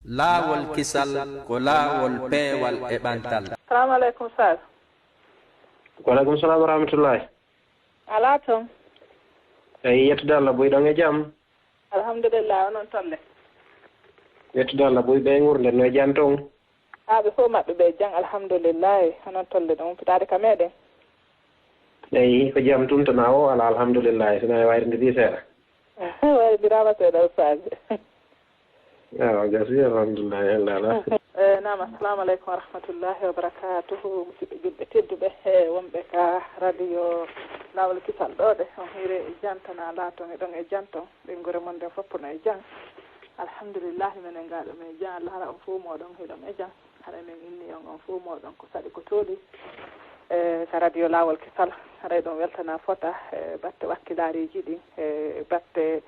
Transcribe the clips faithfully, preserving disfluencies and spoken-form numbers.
Laawol kisal ko laawol peewal e ɓantal. Salaamu aleykum, Ustaaz. Wa aleykum salaam wa rahmatullahi. Alaa toon? Eyi, yettude Allah, buy ɗon e jam? Alhamdulillahi, onon tolle? Yettude Allah, buy ɓe ngurnde no e jam toon? Haa ɓe fof maɓɓe ɓe jam, alhamdulillahi, onon tolle ɗon humpitaade ka meɗen? Eyi, ko jam tun tana o ala, alhamdulillahi, sina e wayrindiri seeɗa. Wayrindiraama seeɗa, Ustaaz. Awa, gasi, alhamdulillahi, Allah ala. Eh, naam, assalamu aleykum wa rahmatullahi wa barakatuhu. Musidɓe julɓe tedduɓe, e wonɓe ka radio Laawol Kisal ɗo ɗe, on hiire e jam, tana laaton e ɗon e jam ton. Ɓeynguure mon nden fof no e jam. Alhamdulillahi, menen ngaa ɗo men e jam. Allah hara on fof mooɗon hiɗon e jam. Haray men inni on, on fof mooɗon ko saɗi ko tooli. E ka radio Laawol Kisal, haray ɗon weltana fota, e batte wakkilaariiji ɗin, e batte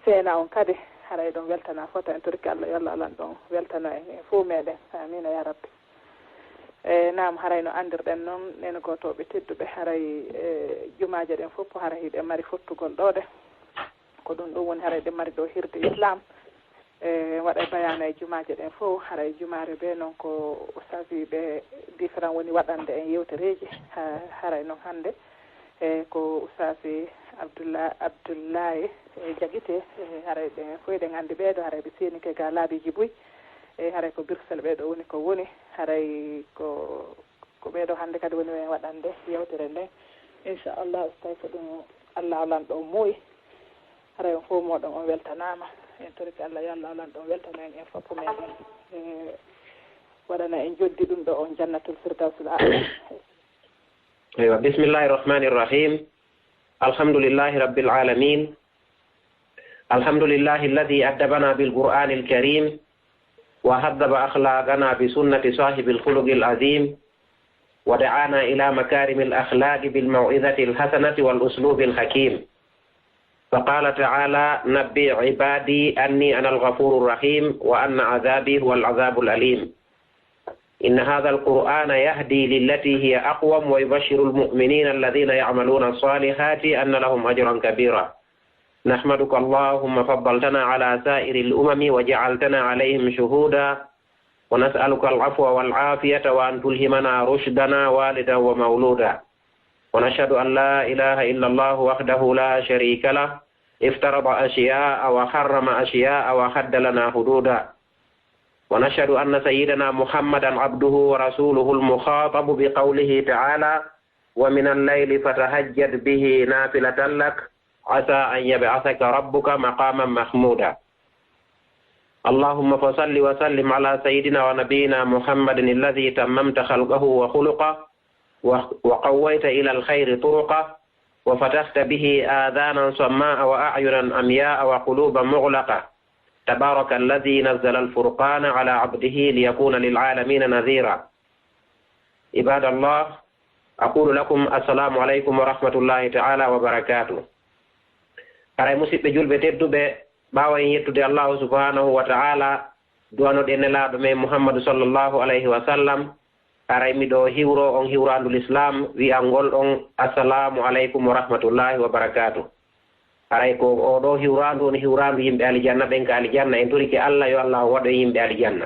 seena on kadi, haray ɗon weltana fota. En torike Allah yo Allah alan ɗon weltano en, en fof meɗen. Amina ya Rabbi. E naam, haray no anndirɗen noon, enen gootooɓe tedduɓe, haray e jumaaje ɗen fof haray hiɗen mari fottugol ɗo ɗe. Ko ɗum ɗum woni haray ɗen mari ɗo hirde Islam. E waɗa e bayaana e jumaaje ɗen fof, haray jumaare be noon ko ustaasiiɓe différent woni waɗande en yewtereeji. Ha-, haray noon hannde e ko ustaasi Abdulla-, Abdullahi e Jagite, e haray ɓe fof eɗen anndi ɓee ɗo, haray ɓe seenike ga laabiiji buy. E haray ko Bruxelles ɓee ɗo woni ko woni, haray ko, ko ɓee ɗo hannde kadi woni ɓe waɗande yewtere nden. Inchallah, so tawi ko ɗum Allah alan ɗo muuyi, haray on fof mooɗon on weltanaama. En torike Allah yo Allah alan ɗo weltano en, en fof meɗen. E waɗana en joddi ɗum ɗo on Jannatul Firdawsil Aala. Aywa, bismillahi rahmani rahim. Alhamdulillahi rabbil alamin. الحمد لله الذي أدبنا بالقرآن الكريم وهذب أخلاقنا بسنة صاحب الخلق العظيم ودعانا إلى مكارم الأخلاق بالموعظة الحسنة والأسلوب الحكيم. فقال تعالى: نبئ عبادي أني أنا الغفور الرحيم وأن عذابي هو العذاب الأليم. إن هذا القرآن يهدي للتي هي أقوم ويبشر المؤمنين الذين يعملون الصالحات أن لهم أجرا كبيرا. نحمدك اللهم فضلتنا على سائر الأمم وجعلتنا عليهم شهودا، ونسألك العفو والعافية وأن تلهمنا رشدنا والدا ومولودا. ونشهد أن لا إله إلا الله وحده لا شريك له، افترض أشياء وحرم أشياء وحد لنا حدودا. ونشهد أن سيدنا محمدا عبده ورسوله المخاطب بقوله تعالى: ومن الليل فتهجد به نافلة لك عسى أن يبعثك ربك مقاما محمودا. اللهم فصل وسلم على سيدنا ونبينا محمد الذي تممت خلقه وخلقه و-، وقويت إلى الخير طرقه وفتحت به آذانا صماء وأعينا عمياء وقلوبا مغلقة. تبارك الذي نزل الفرقان على عبده ليكون للعالمين نذيرا. عباد الله، أقول لكم السلام عليكم ورحمة الله تعالى وبركاته. Haray musiɓɓe julɓe tedduɓe, ɓaawo en yettude Allahu subhanahu wa ta'ala, duwanoɗen Nelaaɗo men Muhammadu sallallahu alayhi wa sallam, haray miɗo hiwro on hiwraandu Lislaam, wi'angol on, Assalaamu aleykum wa rahmatullaahi wa barakaatuh. Haray ko oo ɗoo hiwraandu woni hiwraandu yimɓe alijanna, ɓen ka alijanna, en torike Alla yo Alla on waɗu en yimɓe alijanna.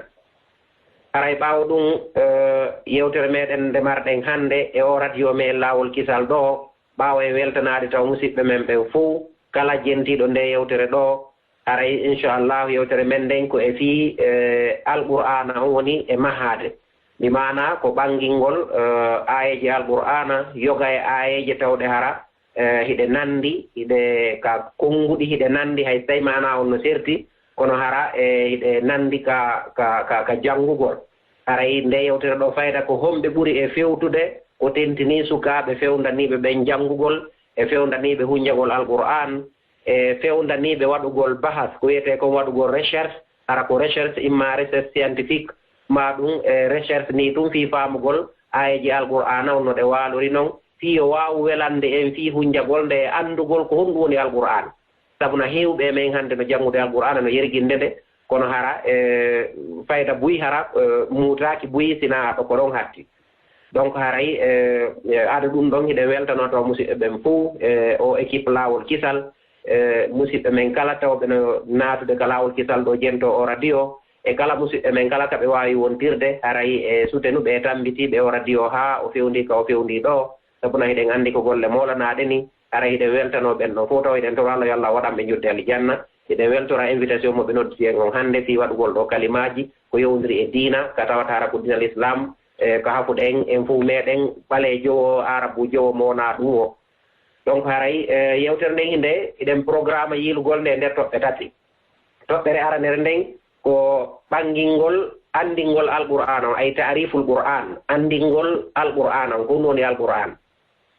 Haray ɓaawo ɗum, eh, yewtere meɗen nde marɗen hannde e oo radio men Laawol Kisal ɗoo, ɓaawo en weltanaade taw musiɓɓe men ɓen fow, kala jentiiɗo ndee yewtere ɗoo, haray, inchallahu, yewtere men nden ko e fii, eh, Alqur'aana on woni e mahaade. Bi maanaa ko ɓanngingol, eh, aayeeje Alqur'aana, yoga e aayeeje tawɗe hara, eh, hiɗe nanndi, hiɗe ka konnguɗi, hiɗe nanndi, hay so tawii maanaa on no serti, kono hara, eh, hiɗe nanndi ka, ka, ka, ka janngugol. Haray ndee yewtere ɗoo fayda ko honɓe ɓuri e feewtude ko tentinii sukaaɓe fewndaniiɓe ɓen janngugol e fewndaniiɓe hunnjagol Alqur'aan, e fewndaniiɓe waɗugol bahas, ko wiyetee kon waɗugol recherche, hara ko recherche, imma recherche scientifique, maa ɗum e recherche nii tun fii faamugol aayeeje Alqur'aana on no ɗe waalori non, fii yo waawu welande en fii hunnjagol nde e anndugol ko honɗum woni Alqur'aana. Sabu na heewɓe e men hannde no janngude Alqur'aana, no yerginde nde, kono hara, e, fayda buy hara, e, muutaaki buy, sinaa ɗo ko ɗon hatti. Donc, haray, e, e, ado ɗum ɗon, hiɗen weltanoo taw musiɓɓe ɓen fow, e, oo équipe Laawol Kisal, e, musiɓɓe men kala tawɓe no naatude ka Laawol Kisal ɗoo, jentoo oo radio, e kala musidɓe men kala ka ɓe waawi wontirde, haray e sutenuɓe e tammbitiiɓe o radio haa o fewndii ka o fewndii ɗoo. Sabu na hiɗen anndi ko golle moolanaaɗe ni, haray hiɗen weltanoo ɓen ɗon fof taw hiɗen toro Allah yo Allah waɗan ɓe njoddi aljanna. Hiɗen weltora invitation mo ɓe nodditi en on hannde fii waɗugol ɗoo kalimaaji ko yowndiri e diina, ka tawata hara ko diinal Islam, e ka hafuɗe en, en fof meɗen ɓaleejo o, aarabuujo o, mo wonaa ɗum o. Donc haray, e, yewtere nden hinde, hiɗen programme yiilugol nde e nder toɓɓe tati. Toɓɓere aranere nden ko ɓangingol, anndingol Alqur'aana on, ay ta'riful Qur'an, anndingol Alqur'aana on, ko ɗum woni Alqur'aana.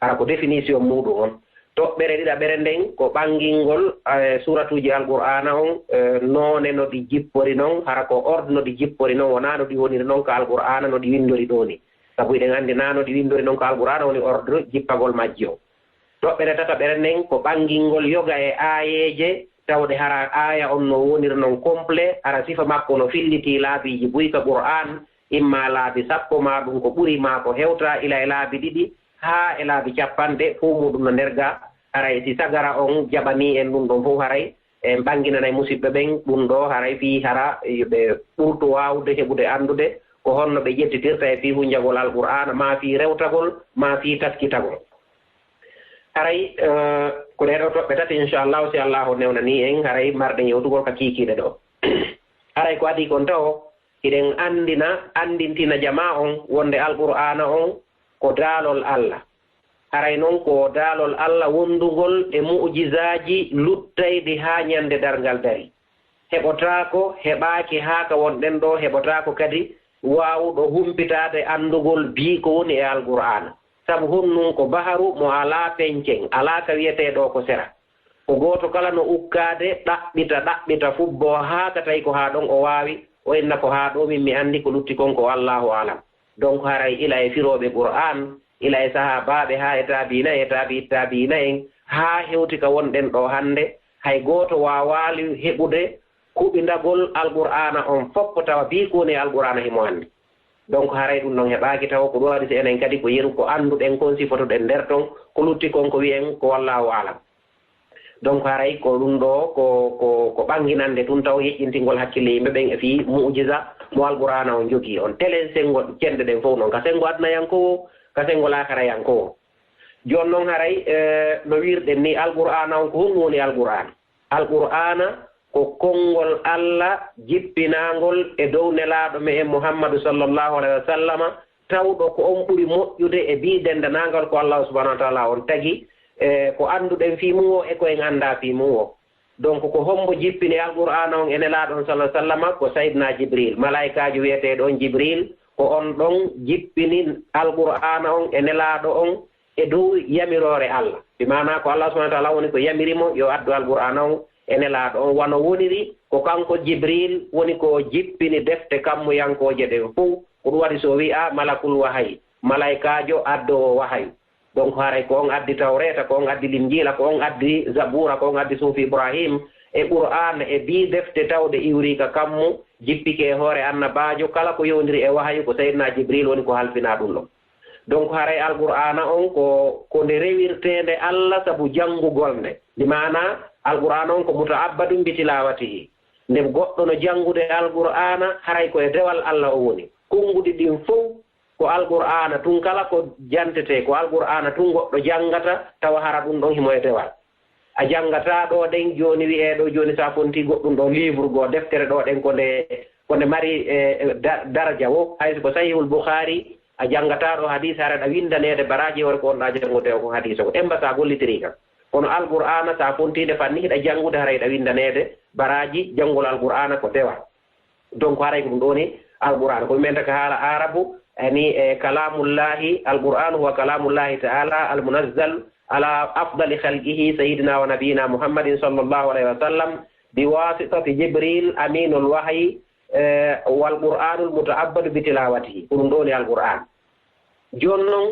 Hara ko définition muuɗum on. Toɓɓere ɗiɗaɓere nden ko ɓangingol, e, suuratuuji Alqur'aana on, e, noone no ɗi jippori non, hara ko ordre no ɗi jippori non, wonaa no ɗi woniri non ka Alqur'aana no ɗi winndori ɗoo ni. Sabu hiɗen anndi naa no ɗi winndori non ka Alqur'aana woni ordre jippagol majji on. Toɓɓere tataɓere nden ko ɓangingol yoga e aayeeje, tawde hara aaya on no woniri non complet, hara sifa makko no fillitii laabiiji buy ka Qur'aan, imma laabi sappo maa ɗum ko ɓuri maa ko hewta ila e laabi ɗiɗi haa e laabi capanɗe, fow muuɗum no nder ga. Haray si sagara on jaɓanii en ɗum ɗon fow, haray en ɓanginanay musidɓe ɓen ɗum ɗoo, haray fii hara yo ɓe ɓurtu waawde heɓude anndude ko honno ɓe ƴettitirta e fii hunjagol Alqur'aana maa fii rewtagol maa fii taskitagol. Haray, eh, ko ɗee ɗoo toɓɓe tati, inchallahu, si Allahu newnanii en, haray marɗen yewtugol ka kiikiiɗe ɗoo. Haray ko adii kon tawo, hiɗen anndina, anndintina jamaa on wonde Alqur'aana on ko daalol Alla. Haray non ko daalol Alla wondugol e mu'jizaaji luttayɗi haa ñande darngal darii. Heɓotaako, heɓaaki haa ka wonɗen ɗoo, heɓotaako kadi waawuɗo humpitaade anndugol bii ko woni e Alqur'aana. Sabu honɗum ko baharu mo alaa peñcen, alaa ka wiyetee ɗoo ko sera. Ko gooto kala no ukkaade, ɗaɓɓita, ɗaɓɓita, fubboo haa ka tawi ko haa ɗon o waawi, o inna ko haa ɗoo min mi anndi, ko lutti kon ko Allaahu a'lam. Donc haray ila e firooɓe Qur'aan, ila e sahaabaaɓe haa e taabiina e taabi'i taabiina en, haa hewti ka wonɗen ɗoo hannde, hay gooto waawaali heɓude kuɓindagol Alqur'aana on fof ko tawa bii ko woni e Alqur'aana himo anndi. Donc haray ɗum ɗon heɓaaki tawa ko ɗum waɗi si enen kadi ko yeru ko annduɗen kon sifotoɗen nder ton, ko lutti kon ko wi'en ko wallaahu a'lam. Donc haray ko ɗum ɗoo ko, ko, ko ɓannginande tun taw yeƴƴintingol hakkille yimɓe ɓen e fii mu'jiza mo Alqur'aana on jogii on. Telen senngo cenɗe ɗen fof non, ka senngo aduna yankoowo, ka senngo laakara yankoowo. Jooni non haray, eh, no wiirɗen ni Alqur'aana on ko honɗum woni Alqur'aana? Alqur'aana ko konngol Alla jippinaangol e dow Nelaaɗo me'en Muhammadu sallallahu alayhi wa sallama, tawɗo ko on ɓuri moƴƴude e bii denndanaagal ko Allaahu subhaanahu wa ta'aalaa on tagi, e ko annduɗen fii mum o e ko en anndaa fii mum o. Donc ko hombo jippini Alqur'aana on e Nelaaɗo on sallallahu alayhi wa sallama? Ko Sayyidina Jibril, malaa'ikaajo wi'eteeɗo on Jibril, ko on ɗon jippini Alqur'aana on e Nelaaɗo on e dow yamiroore Alla. Bi maanaa ko Allaahu subhaanahu wa ta'aalaa woni ko yamiri mo yo addu Alqur'aana on e Nelaaɗo on, wano woniri ko kanko Jibril woni ko jippini defte kammuyankooje ɗen fow. Ko ɗum waɗi si o wi'aa malakul wahayi, malaa'ikaajo addoowo wahayu. Donc haray ko on addi Tawreeta, ko on addi Linjiila, ko on addi Zabuura, ko on addi Suhufi Ibrahim e Qur'aana e bii defte tawɗe iwrii ka kammu, jippike e hoore annabaajo, kala ko yowndiri e wahayu ko Sayyidina Jibril woni ko halfinaa ɗum ɗon. Donc haray Alqur'aana on ko, ko nde rewirteende Alla sabu janngugol nde. Bi maanaa Alqur'aana on ko muta'abbadun bi tilawatihi. Nde goɗɗo no janngude Alqur'aana, haray ko e dewal Alla o woni. Konnguɗi ɗin fow ko Alqur'aana tun, kala ko jantetee ko Alqur'aana tun goɗɗo janngata tawa hara ɗum ɗon himo e dewal. A janngataa ɗoo ɗen jooni wi'ee ɗoo jooni so a fontii goɗɗum ɗoo livre goo, deftere ɗoo ɗen ko nde, ko nde mari, e, e, da-, daraja wo, hay so ko Sahihul Bukhari, a janngataa ɗoo hadiis hara aɗa winndaneede baraaji hoore ko wonɗaa janngude o ko hadiis o. Emba so a gollitirii kan. Kono Alqur'aana so a fontii nde fanni hiɗa janngude hara hiɗa winndaneede baraaji janngol Alqur'aana ko dewal. Donc haray ko ɗum ɗoo ni Alqur'aana. Ko men taka haala Aarabu, ani, e, kalamullahi, Alqur'aanu huwa kalamullahi ta'ala al-munazzal ala afdali khalqihi sayyidina wa nabiyina Muhammadin sallallahu alayhi wa sallam bi wasitati Jibril aminul wahyi, e, wal Qur'aanul muta'abbadu bi tilawatihi. Ko ɗum ɗoo ni Alqur'aan. Jooni non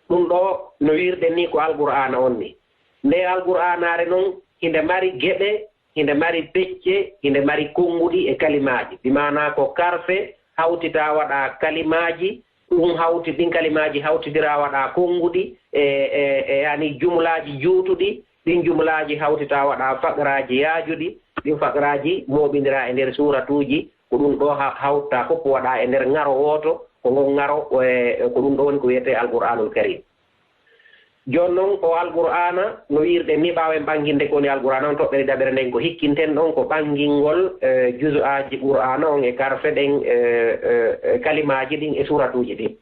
ɗum ɗoo no wiirɗen ni ko Alqur'aana on ni. Nde Alqur'aanaare non hinde mari geɓe, hinde mari pecce, hinde mari konnguɗi e kalimaaji. Bi maanaa ko karfe hawtitaa waɗaa kalimaaji, ɗum hawti, ɗin kalimaaji hawtidiraa waɗaa konnguɗi e, e, e, yani jumlaaji juutuɗi, ɗin jumlaaji hawtitaa waɗaa faqraaji yaajuɗi, ɗin faqraaji mooɓindiraa e nder suuratuuji, Ko ɗum ɗo ha-, hawta fof waɗa e nder ŋaro wooto, ko ngon ŋaro, e, ko ɗum ɗo woni ko wiyetee Alqur'aanul Kariim. Jooni noon, o Alqur'aana, no wiirɗen ni, ɓaawo en ɓannginde ko woni Alqur'aana on, toɓɓere ɗiɗaɓere nden, ko hikkinten ɗon ko ɓanngingol, e, juzu'aaji Qur'aana on e karfe ɗen, e, e, e kalimaaji ɗin e suuratuuji ɗin.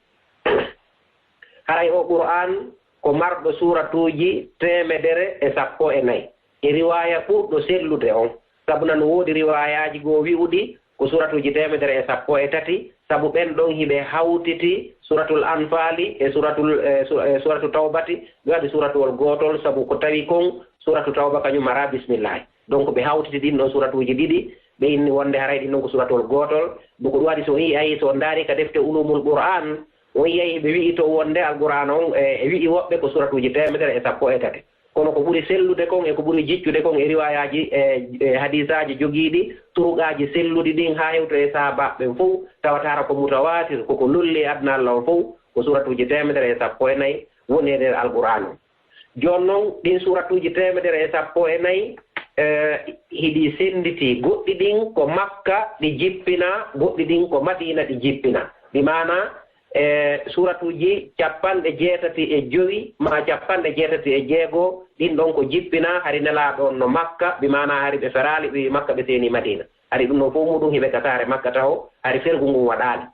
Haray o Qur'aan ko marɗo suuratuuji teemedere e sappo e nayi. E riwaaya ɓurɗo sellude on, sabu na no woodi riwaayaaji goo wi'uɗi ko suuratuuji teemedere e sappo e tati, sabu ɓen ɗon hiɓe hawtiti Suuratul Anfaali e Suuratul, e su-, e Suuratu Tawbati, ɓe waɗi suuratuwol gootol, sabu ko tawi kon Suuratu Tawba kañum maraa bismillaahi. Donc, ɓe hawtiti ɗin ɗon suuratuuji ɗiɗi, ɓe inni wonde haray ɗin ɗon ko suuratuwol gootol. Ndu ko ɗum waɗi, so on yi'ay, so on ndaari ka defte Ulumul Qur'aan, on yi'ay ɓe wi'i to wonde Alqur'aana on, e, e wi'i woɓɓe ko suuratuuji teemedere e sappo e tati. Kono ko ɓuri sellude kon e ko ɓuri jiccude kon e riwaayaaji e, e hadiisaaji jogiiɗi turuqaaji selluɗi ɗin haa hewtoya e sahaabaaɓe ɓen fow, tawata hara ko mutawaatir, ko ko lolli e aduna Alla on fow, ko suuratuuji teemedere e sappo e nayi woni e nder Alqur'aana on. Jooni noon, ɗin suuratuuji teemedere e sappo e nayi, e, hiɗi sennditii. Goɗɗi ɗin ko Makka ɗi jippinaa, goɗɗi ɗin ko Madiina ɗi jippinaa. Bi maanaa, e, suuratuuji capanɗe jeetati e jowi maa capanɗe jeetati e jeego, ɗin ɗon ko jippinaa, hari Nelaaɗo on no Makka, bi maanaa hari ɓe feraali, ɓe wi'i Makka, ɓe seeni Madiina. Hari ɗum ɗon fof muuɗum hiɓe ka saare Makka taho, hari fergu ngun waɗaali.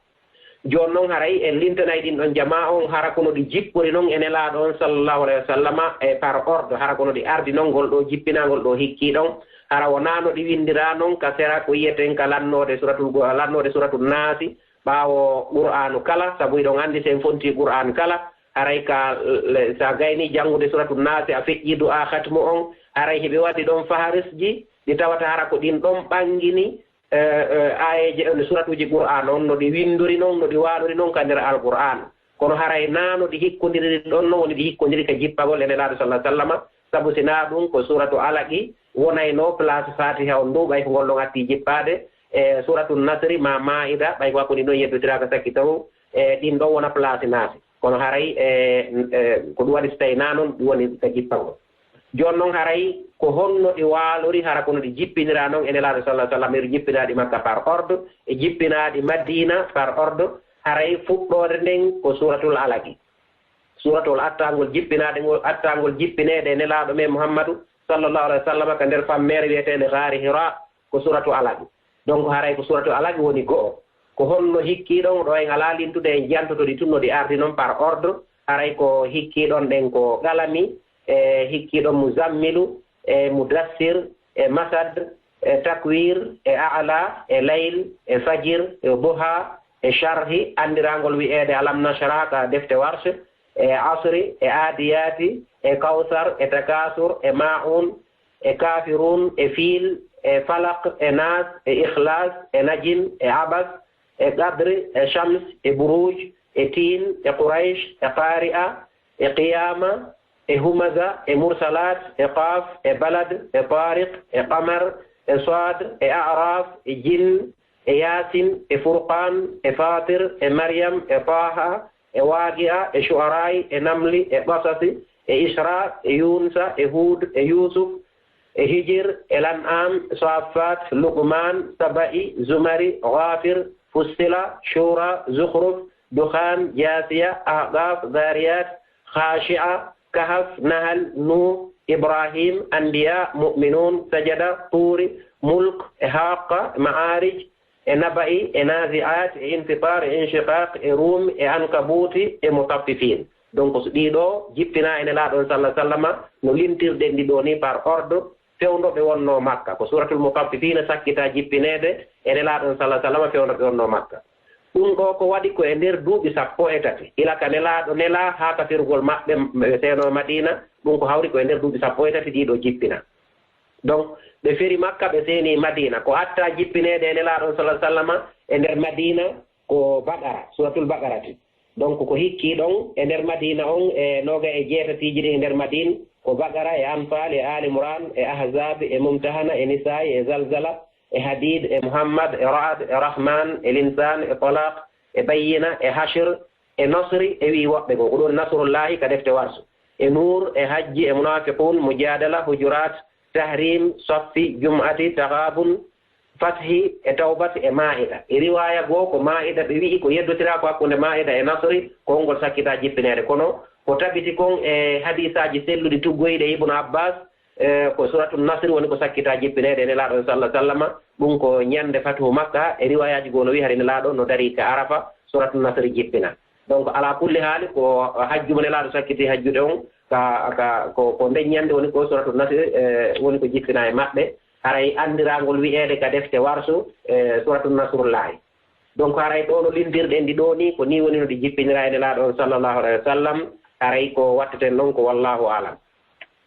Jooni noon, haray en lintanay ɗin ɗon jamaa on, hara kono ɗi jippori noon e Nelaaɗo on, sallallahu alayhi wa sallama, e par ordre, hara kono ɗi ardi noon ngol ɗoo jippinaa, ngol ɗoo hikkii ɗon, hara wonaa no ɗi winndiraa noon ka sera, ko yi'eten ka lannoode Suuratul Go-, lannoode Suuratul Naasi, ɓaawo Qur'aanu kala, sabu hiɗon anndi, si en fontii Qur'aan kala, haray ka, le-, so a gaynii janngude Suuratul Naasi, a feƴƴii du'aa khatmu on, haray hiɓe waɗi ɗon faharisji, ɗi tawata hara ko ɗin ɗon ɓanngini, e, e, aayeeje, e, suuratuuji Qur'aan on, no ɗi winndori noon, no ɗi waalori noon ka nder Alqur'aan. Kono haray naa no ɗi hikkondiriri ɗon, no woni ɗi hikkondiri ka jippagol e Nelaaɗo, sallallahu alayhi wa sallama, sabu si naa ɗum, ko Suuratu Alaqi wonaynoo place Faatiha on ndu, ɓay ko ngol ɗon atti jippaade, e Suuratul Nasri maa Maa'ida, ɓay ko hakkunde ɗon yeddotiraaka sakki taw, e ɗin ɗon wona place Naasi. Kono haray, e, e, ko ɗum waɗi so tawii naa noon, ɗum woni ka jippagol. Jooni noon, haray ko honno ɗi waalori, hara kono ɗi jippiniraa noon e Nelaaɗo, sallallahu alayhi wa sallam, hiɗi jippinaa ɗi Makka par ordre, e jippinaa ɗi Madiina par ordre, haray fuɗɗoode nden ko Suuratul Alaqi. Suuratol attaangol jippinaade ngol, attaangol jippineede e Nelaaɗo men Muhammadu, sallallahu alayhi wa sallam, ka nder fammeere wiyeteende Gaari Hiraa, ko Suuratu Alaqi. Donc, haray ko Suuratu Alaqi woni go'o. Ko honno hikkii ɗon? Ɗo en alaa lintude, en jantoto ɗi tun no ɗi ardi noon par ordre. Haray ko hikkii ɗon ɗen ko Qalami, e hikkii ɗon Muzammilu, e Mudassir, e Masad, e Takwir, e A'la, e Layl, e Fajir, e Duha, e Sharhi, anndiraangol wi'eede Alam Nashrah ka defte Warsh, e Asri, e Aadiyaati, e Kawsar, e Takaasur, e Maa'un, e Kaafiruun, e Fiil, e Falaq, e Naas, e Ikhlaas, e Najim, e Abas, e Qadri, e Shams, e Buruuj, e Tiin, e Quraysh, e Qaari'a, e Qiyaama, e Humaza, e Mursalaat, e Qaaf, e Balad, e Taariq, e Qamar, e Saad, e A'raaf, e Jinn, e Yaasin, e Furqaan, e Faatir, e Maryam, e Taaha, e Waaqi'a, e Shu'araay, e Namli, e Qasasi, e Israa, e Yuunusa, e Huud, e Yuusuf, e Hijir, e Lan'aam, Saaffaat, Luqmaan, Saba'i, Zumari, Ghaafir, Fussila, Shuuraa, Zukhruf, Dukhaan, Jaasiya, Ahqaaf, Zaariyaat, Khaashi'a, Kahf, Nahl, Nuuh, Ibraahiim, Anbiyaa, Mu'minuun, Sajada, Tuuri, Mulk, e Haaqqa, Ma'aarij, e Naba'i, e Naazi'aat, e Infitaar, e Inshiqaaq, e Ruum, e Ankabuuti, e Mutaffifiin. Donc, so ɗii ɗoo jippinaa e Nelaaɗo on, sallallahu alayhi wa sallama, no lintirɗen ɗi ɗoo nii par ordre, fewndo ɓe wonnoo Makka. Ko Suuratul Mutaffifiina sakkitaa jippineede e Nelaaɗo on, sallallahu alayhi wa sallama, fewndo ɓe wonnoo Makka. Ɗum ɗoo ko waɗi ko e nder duuɓi sappo e tati. Ila ka Nelaaɗo nelaa haa ka ferugol maɓɓe, ɓe seenoo Madiina, ɗum ko hawri ko e nder duuɓi sappo e tati ɗii ɗoo jippinaa. Donc, ɓe feri Makka, ɓe seeni Madiina. Ko attaa jippineede e Nelaaɗo on, sallallahu alayhi wa sallama, e nder Madiina ko Baqara, Suuratul Baqarati. Donc, ko hikkii ɗon e nder Madiina on, e nooga e jeetatiiji ɗin e nder Madiina, ko Baqara, e Anfaal, e Aali Imraan, e Ahzaab, e Mumtahana, e Nisaa'i, e Zalzala, e Hadiid, e Muhammad, e Ra'd, e Rahmaan, e Linsaan, e Talaaq, e Bayyina, e Hashr, e Nasri, e wi'i woɓɓe goo, ko ɗum woni Nasrullaahi ka defte Warsh, e Nuur, e Hajji, e Munaafiquun, Mujaadala, Hujuraat, Tahriim, Saffi, Jum'ati, Taghaabun, Fathi e Tawbat e Maa'ida. E riwaaya goo ko Maa'ida ɓe wi'i ko yeddotiraa ko hakkunde Maa'ida e Nasri, konngol sakkitaa jippineede. Kono ko tabiti kon e hadiisaaji selluɗi tuggoyɗi e Ibnu Abbaas, e ko Suuratu Nasri woni ko sakkitaa jippineede e Nelaaɗo on sallallaahu alayhi wa sallama. Ɗum ko ñannde Fathu Makka, e riwaayaaji goo no wi'i hari Nelaaɗo no darii ka Arafa, Suuratu Nasri jippina. Donc, alaa kulli haali, ko hajju mo Nelaaɗo sakkiti hajjude on, ka, ka, ko, ko nden ñannde woni ko Suuratu Nasri, e, woni ko jippina e maɓɓe. Haray anndiraangol wi'eede ka defte Warsu, e, Suuratu Nasrullaahi. Donc, haray ɗoo no lindirɗen ɗi ɗoo nii, ko nii woni no ɗi jippinira e Nelaaɗo on sallallaahu alayhi wa sallam, haray ko watteten ɗon ko wallaahu aalam.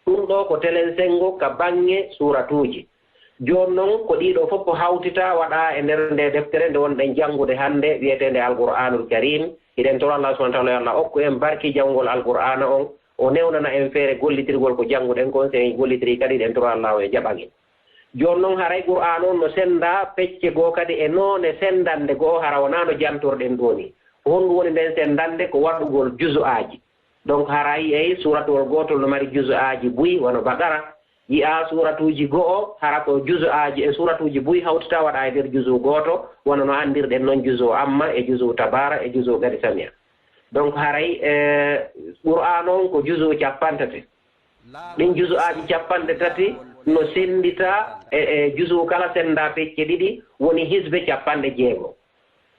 Ɗum ɗoo ko telen senngo ka baŋŋe suuratuuji. Jooni non, ko ɗii ɗoo fof ko hawtitaa waɗaa e nder ndee deftere nde wonɗen janngude hannde, wi'eteende Alqur'aanul Kariim. Hiɗen toro Allah subhaanahu wa ta'aalaa yo Allah okku en barki janngugol Alqur'aana on, o newnana en feere gollitirgol ko jannguɗen kon, si en gollitirii kadi, hiɗen toro Allah o jaɓan en. Jooni non, haray Qur'aana on no senndaa pecce goo kadi e noone senndannde goo, hara wonaa no jantorɗen ɗoo nii. Ko honɗum woni nden senndannde? Ko waɗugol juzu'aaji. Donc, hara yi'ay suuratuwol gootol no mari juzu'aaji buy, wano Baqara. Yi'aa suuratuuji go'o, hara ko juzu'aaji e suuratuuji buy hawtitaa waɗaa e nder juzu gooto, wano no anndirɗen non juzu Amma e juzu Tabaara e juzu Qad Sami'a. Donc, haray, e, Qur'aana on ko juzu cappanɗe tati. Ɗin juzu'aaji cappanɗe tati no sennditaa e, e juzu kala senndaa pecce ɗiɗi, woni hisbe cappanɗe jeego.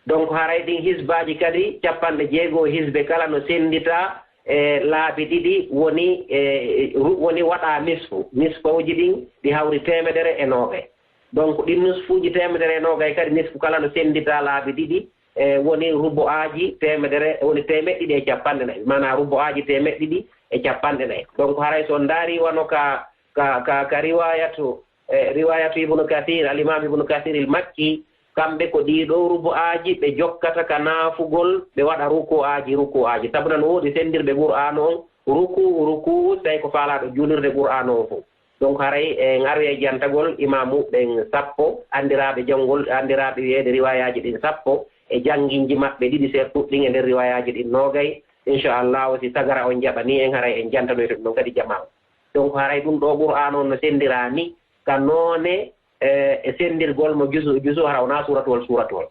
Donc, haray ɗin hisbaaji kadi cappanɗe jeego, hisbe kala no sennditaa e laabi ɗiɗi, woni, e, ru-, woni waɗaa nisfu. Nisfawji ɗin ɗi hawri teemedere e noogay. Donc, ɗin nisfuuji teemedere e noogay kadi, nisfu kala no sennditaa laabi ɗiɗi, e, woni rubu'aaji teemedere, woni teemeɗɗe ɗiɗi e cappanɗe nayi. Maanaa rubu'aaji teemeɗɗe ɗiɗi e cappanɗe nayi. Donc, haray so on ndaarii wano ka, ka, ka, ka riwaayatu, e, riwaayatu Ibnu Kasiir, Al-Imaam Ibnu Kasiir Il-Makki, kamɓe ko ɗii ɗoo rubu'aaji ɓe jokkata ka naafugol, ɓe waɗa ruku'aaji, ruku'aaji. Sabu nan woodi senndirɓe Qur'aana on, ruku'u, ruku'u, tawi ko faalaaɗo juulirde Qur'aana on fof. Donc, haray en aroyay jantagol imaamu ɓen sappo, anndiraaɓe janngol, anndiraaɓe wi'eede riwaayaaji ɗin sappo, e jannginji maɓɓe ɗiɗi, si en puɗɗii e nder riwaayaaji ɗin noogay. Inchallahu, si tagara on jaɓanii en, haray en jantanoyto ɗum ɗon kadi jamaa on. Donc, haray ɗum ɗoo Qur'aana on no senndiraa ni, ka noone, e, e senndirgol mo juzu, juzu, hara wonaa suuratuwol, suuratuwol.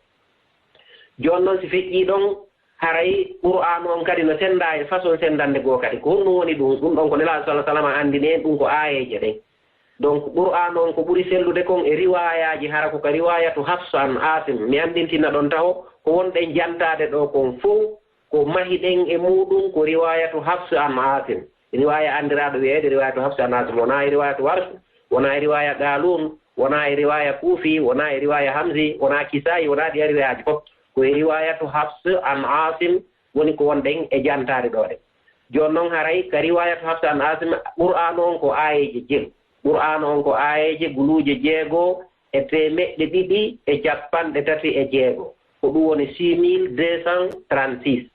Jooni non, si feƴƴii ɗon, haray Qur'aana on kadi no senndaa e façon senndannde goo kadi. Ko honɗum woni ɗum? Ɗum ɗon ko Nelaaɗo sallallaahu alayhi wa sallam anndini en, ɗum ko aayeeje ɗen. Donc, Qur'aana on ko ɓuri sellude kon e riwaayaaji, hara ko ka riwaayatu Hafs an Aasim. Mi anndintina ɗon taho, ko wonɗen jantaade ɗoo kon fow, ko mahiɗen e muuɗum ko riwaayatu Hafs an Aasim. Riwaaya anndiraaɗo wi'eede riwaayatu Hafs an Aasim, wonaa e riwaayatu Warsh, wonaa e riwaaya Qaaluun, wonaa e riwaaya Kuufi, wonaa e riwaaya Hamzi, wonaa Kisaa'i, wonaa ɗi riwaayaaji fof. Ko e riwaayatu Hafs an Aasim woni ko wonɗen e jantaade ɗoo ɗen. Jooni non, haray ka riwaayatu Hafs an Aasim, Qur'aana on ko aayeeje jelu. Qur'aana on ko aayeeje guluuje jeego e teemeɗɗe ɗiɗi e cappanɗe tati e jeego. Ko ɗum woni six mille deux cent trente-six.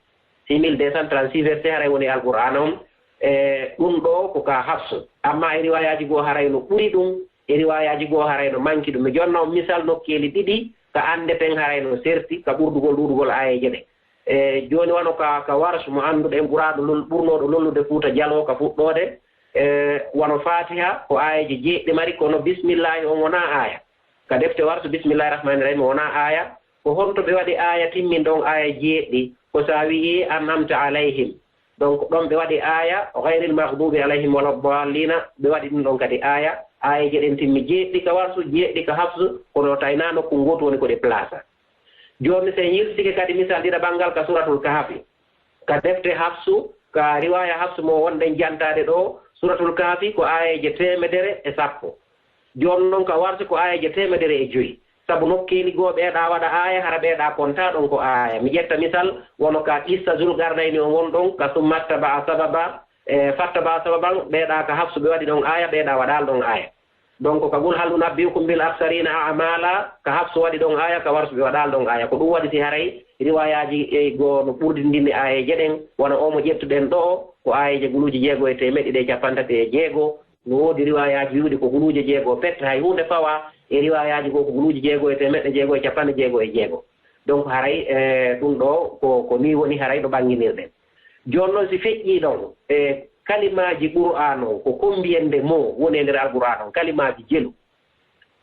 Six mille deux cent trente-six verset haray woni Alqur'aana on. E ɗum ɗoo ko ka Hafs. Amma e riwaayaaji goo haray no ɓuri ɗum, e riwaayaaji goo haray no manki ɗum. Mi jonna on misal nokkeeli ɗiɗi ka anndeten haray no serti ka ɓurdugol ɗuuɗugol aayeeje ɗe. E jooni wano ka, ka Warsh mo annduɗen ɓuraaɗo lol-, ɓurnooɗo lollude Fuuta Jaloo ka fuɗɗoode, e wano Faatiha ko aayeeje jeeɗiɗi mari, kono Bismillaahi on wonaa aaya. Ka defte Warsh, Bismillaahi Rahmaani Rahiim wonaa aaya. Ko honto ɓe waɗi aaya timminɗo on aaya jeeɗiɗi? Ko sa wi'i, "An'amta alayhim." Donc, ɗon ɓe waɗi aaya, "Ghayril maghdubi alayhim wala dallina", ɓe waɗi ɗum ɗon kadi aaya. Aayeeje ɗen timmi jeeɗiɗi ka Warsh, jeeɗiɗi ka Hafs, kono tawi naa nokku ngootu woni ko ɗe plaasa. Jooni, si en yiltike kadi misal ɗiɗaɓal ngal ka Suuratul Kahfi. Ka defte Hafsu, ka riwaaya Hafsu mo wonɗen jantaade ɗoo, Suuratul Kahfi ko aayeeje teemedere e sappo. Jooni non ka Warsh ko aayeeje teemedere e joyi. Sabu nokkeeli goo ɓeeɗaa waɗa aaya, hara ɓeeɗaa kontaa ɗon ko aaya. Mi ƴetta misal, wano ka qissa Zulqarnayni on won ɗon, ka summa atba'a sababa, e fattaba sababan, ɓeeɗaa ka Hafsu ɓe waɗi ɗon aaya, ɓeeɗaa waɗaali ɗon aaya. Donc, ka qul hal unabbi'ukum bil akhsarina a'mala, ka Hafsu waɗi ɗon aaya, ka Warsh ɓe waɗaali ɗon aaya. Ko ɗum waɗi si haray riwaayaaji e goo no ɓurdindini aayeeje ɗen, wano oo mo ƴettuɗen ɗoo, ko aayeeje guluuje jeego e teemeɗɗe ɗiɗi e cappanɗe tati e jeego. No woodi riwaayaaji wi'uɗi ko guluuje jeego pet, hay huunde fawaa e riwaayaaji goo ko guluuje jeego e teemeɗɗe jeego e cappanɗe jeego e jeego. Donc, haray, e, ɗum ɗoo ko, ko nii woni haray ɗo ɓannginirɗen. Jooni non, si feƴƴii ɗon, e kalimaaji Qur'aana on, ko combien de mots woni e nder Alqur'aana on, kalimaaji jelu?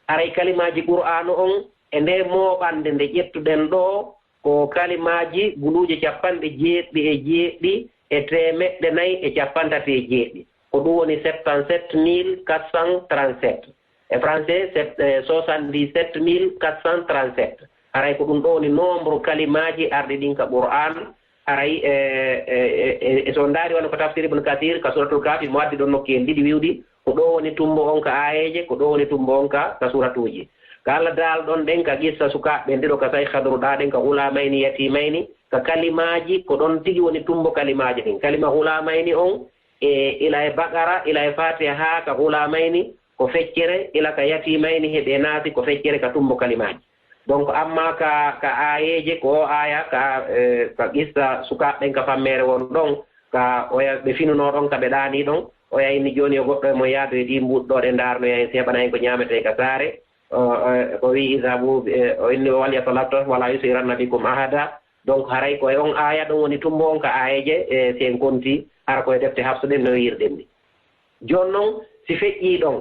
Haray kalimaaji Qur'aanu on e ndee mooɓannde nde ƴettuɗen ɗoo, ko kalimaaji guluuje capanɗe jeeɗiɗi e jeeɗiɗi e teemeɗɗe nayi e cappanɗe tati e jeeɗiɗi. Ko ɗum woni septansept mille quatre cent trente-sept. E français, sept- eh, soixante-dix-sept mille quatre cent trente-sept. Haray ko ɗum ɗoo woni nombre kalimaaji arɗi ɗin ka Qur'aan. Haray, e, e, e, e, so on ndaari wano ko tafsir Ibn Kathir ka Suratul Kahfi, mo addi ɗon nokkuyel ɗiɗi wi'uɗi, ko ɗoo woni tumbo on ka aayeeje, ko ɗoo woni tumbo on ka, ka suratuuji. Ka Allah daal ɗon ɗen ka qissa sukaaɓe ɓen ɗiɗo ka say Khadru ɗaa ɗen ka ghulaamayni yatiimayni, ka kalimaaji, ko ɗon tigi woni tumbo kalimaaji ɗin. Kalima ghulaamayni on, e ila e Baqara, ila e Fatiha haa ka ghulaamayni, ko feccere, ila ka yatiimayni heɓe naati, ko feccere ka tumbo kalimaaji. Donc, amma ka, ka aayeeje, ko o aaya, ka, eh, ka qissa sukaaɓe ɓen ka fammeere won ɗon, ka oya ɓe finunoo ɗon, ka ɓe ɗaanii ɗon, oya inni jooni yo goɗɗo e mon yaadu e ɗii mbuuɗi ɗoo ɗe ndaarnoya en, si heɓana en ko ñaametee ka saare. O, o, o wi'i, "Idhabu, eh," o inni, "Wal yatalattaf, wala yusiranna bikum ahada." Donc, haray ko e on aaya ɗon woni tumbo on ka aayeeje, eh, si en konti, hara ko e defte Hafsu ɗen no wi'irɗen ni. Jooni non, si feƴƴii ɗon,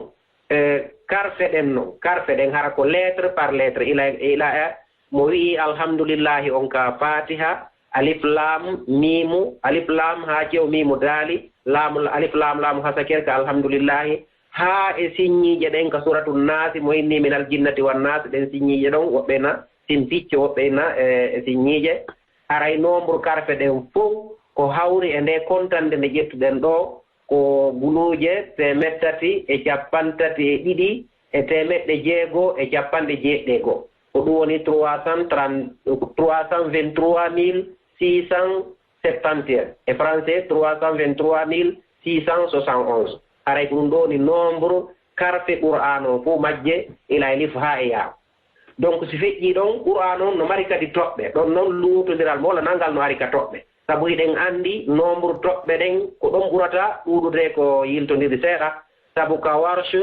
eh, karfe ɗen non, karfe ɗen hara ko lettre par lettre, ila, ila, eh, mo wi'i alhamdulillahi on ka Fatiha, alif lam miimu, alif lam haa cew miimu daali, laamu, alif lam laamu hasaker ka alhamdulillahi, haa e siññiije ɗen ka Suratu Naasi, mo inni minal jinnati wan naasi, ɗen siññiije ɗon, woɓɓe na sin picco, woɓɓe na e, e siññiije. Haray nombre karfe ɗen fow ko hawri e nde kontande nde ƴettuɗen ɗoo, ko guluuje teemeɗɗe tati e cappanɗe tati e ɗiɗi e teemeɗɗe jeego e cappanɗe jeeɗiɗi e go'o. Ko ɗum woni trois cent trente, trois cent vingt-trois mille six cent septante et un. E français, trois cent vingt-trois mille six cent soixante et onze. Haray ko ɗum ɗoo woni nombre karfe Qur'aana o fow majje, ila alif haa e yaa. Donc, si feƴƴii ɗon, Qur'aana on no mari kadi toɓɓe. Ɗon non luutondiral mo wala nanngal no ari ka toɓɓe. Sabu hiɗen anndi nombre toɓɓe ɗen, ko ɗon ɓurata ɗuuɗude ko yiltondirde seeɗa. Sabu ka Warsh,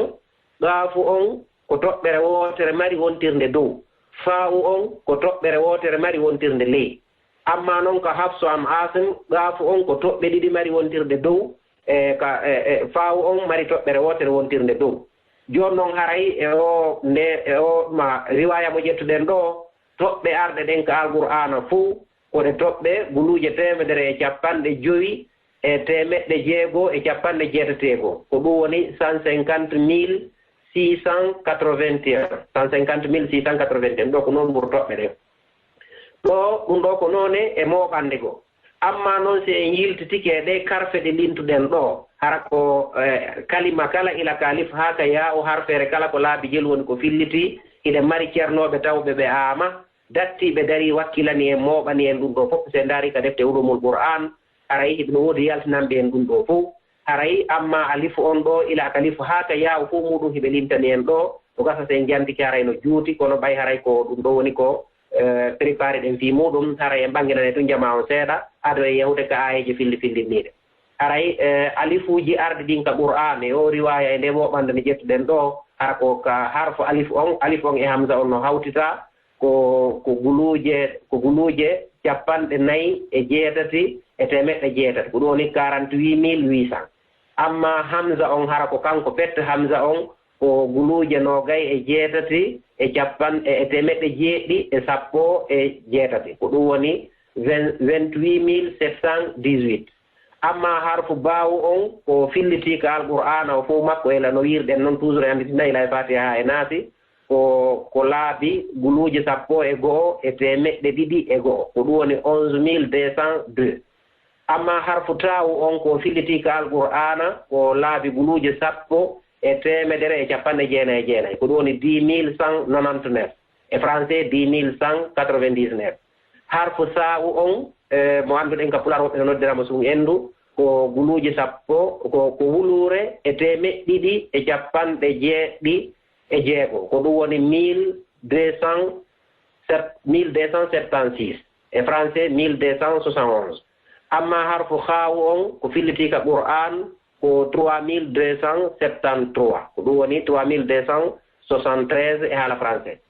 Qaafu on ko toɓɓere wootere mari wontirnde dow. Faa'u on ko toɓɓere wootere mari wontirnde ley. Amma non ka Hafsu an Aasim, Qaafu on ko toɓɓe ɗiɗi mari wontirde dow, e ka, e, e, Faa'u on mari toɓɓere wootere wontirnde dow. Jooni non haray e o, nde, e o ma riwaaya mo ƴettuɗen ɗoo, toɓɓe arɗe ɗen ka Alqur'aana fow, ko ɗe toɓɓe guluuje teemedere e cappanɗe jowi e teemeɗɗe jeego e cappanɗe jeetati e go'o. Ko ɗum woni cent cinquante mille six cent quatre-vingt-un. Cent cinquante mille six cent quatre-vingt-un. Ɗoo ko nombre toɓɓe ɗen. Ɗoo, ɗum ɗoo ko noone e mooɓannde goo. Amma non, si en yiltitike e ɗee karfe ɗe lintuɗen ɗoo, hara ko, eh, kalima kala ila ka alif haa ka yaa o harfeere kala ko laabi jelu woni ko filliti, hiɗen mari cernooɓe tawɓe ɓe aama, dattiiɓe darii wakkilani en, mooɓani en ɗum ɗoo fof. Si en ndaari ka defte Ulumul Qur'aan, haray hiɗen woodi yaltinanɓe en ɗum ɗoo fof. Haray amma alifu on ɗoo, ila ka alifu haa ka yaawu fof muuɗum hiɓe lintani en ɗoo. No gasa si en jantike haray no juuti, kono ɓay haray ko ɗum ɗoo woni ko, eh, préparé ɗen fii muuɗum, haray en ɓannginanay tun jamaa on seeɗa, ado en yahude ka aayeeje filli-, filliniiɗe. Haray, eh, alifuuji arɗi ɗin ka Qur'aan, e oo riwaaya e ndee mooɓannde nde ƴettuɗen ɗoo, hara ko ka harfu alif on, alif on e hamza on no hawtita, ko, ko guluuje, ko guluuje cappanɗe nayi e jeetati e teemeɗɗe jeetati. Ko ɗum woni quarante-huit mille huit cents. Amma hamza on, hara ko kanko pet hamza on, ko guluuje noogay e jeetati e cappan-, e, e teemeɗɗe jeeɗiɗi e sappo e jeetati. Ko ɗum woni vingt, vingt-huit mille sept cent dix-huit. Amma harfu baawu on, ko fillitii ka Alqur'aana o fow makko, ila no wiirɗen non, toujours e anndi tinna ila e Faatiha haa e Naasi, ko, ko laabi guluuje sappo e go'o e teemeɗɗe ɗiɗi e go'o. Ko ɗum woni onze mille deux cent deux. Amma harfu taawu on, ko fillitii ka Alqur'aana, ko laabi guluuje sappo e teemedere e cappanɗe jeenayi e jeenayi. Ko ɗum woni dix mille cent nonante-neuf. E français, dix mille cent quatre-vingt-dix-neuf. Harfu saa'u on, eh, mo annduɗen ka Pulaar, woɓɓe no noddira mo sun endu, ko guluuje sappo, ko, ko wuluure e teemeɗɗe ɗiɗi e cappanɗe jeeɗiɗi e jeego. Ko ɗum woni mille deux cent sept, mille deux cent septante-six. E français, mille deux cent soixante et onze. Amma harfu haawu on, ko fillitii ka Qur'aan, ko trois mille deux cent septante-trois. Ko ɗum woni trois mille deux cent soixante-treize e haala français.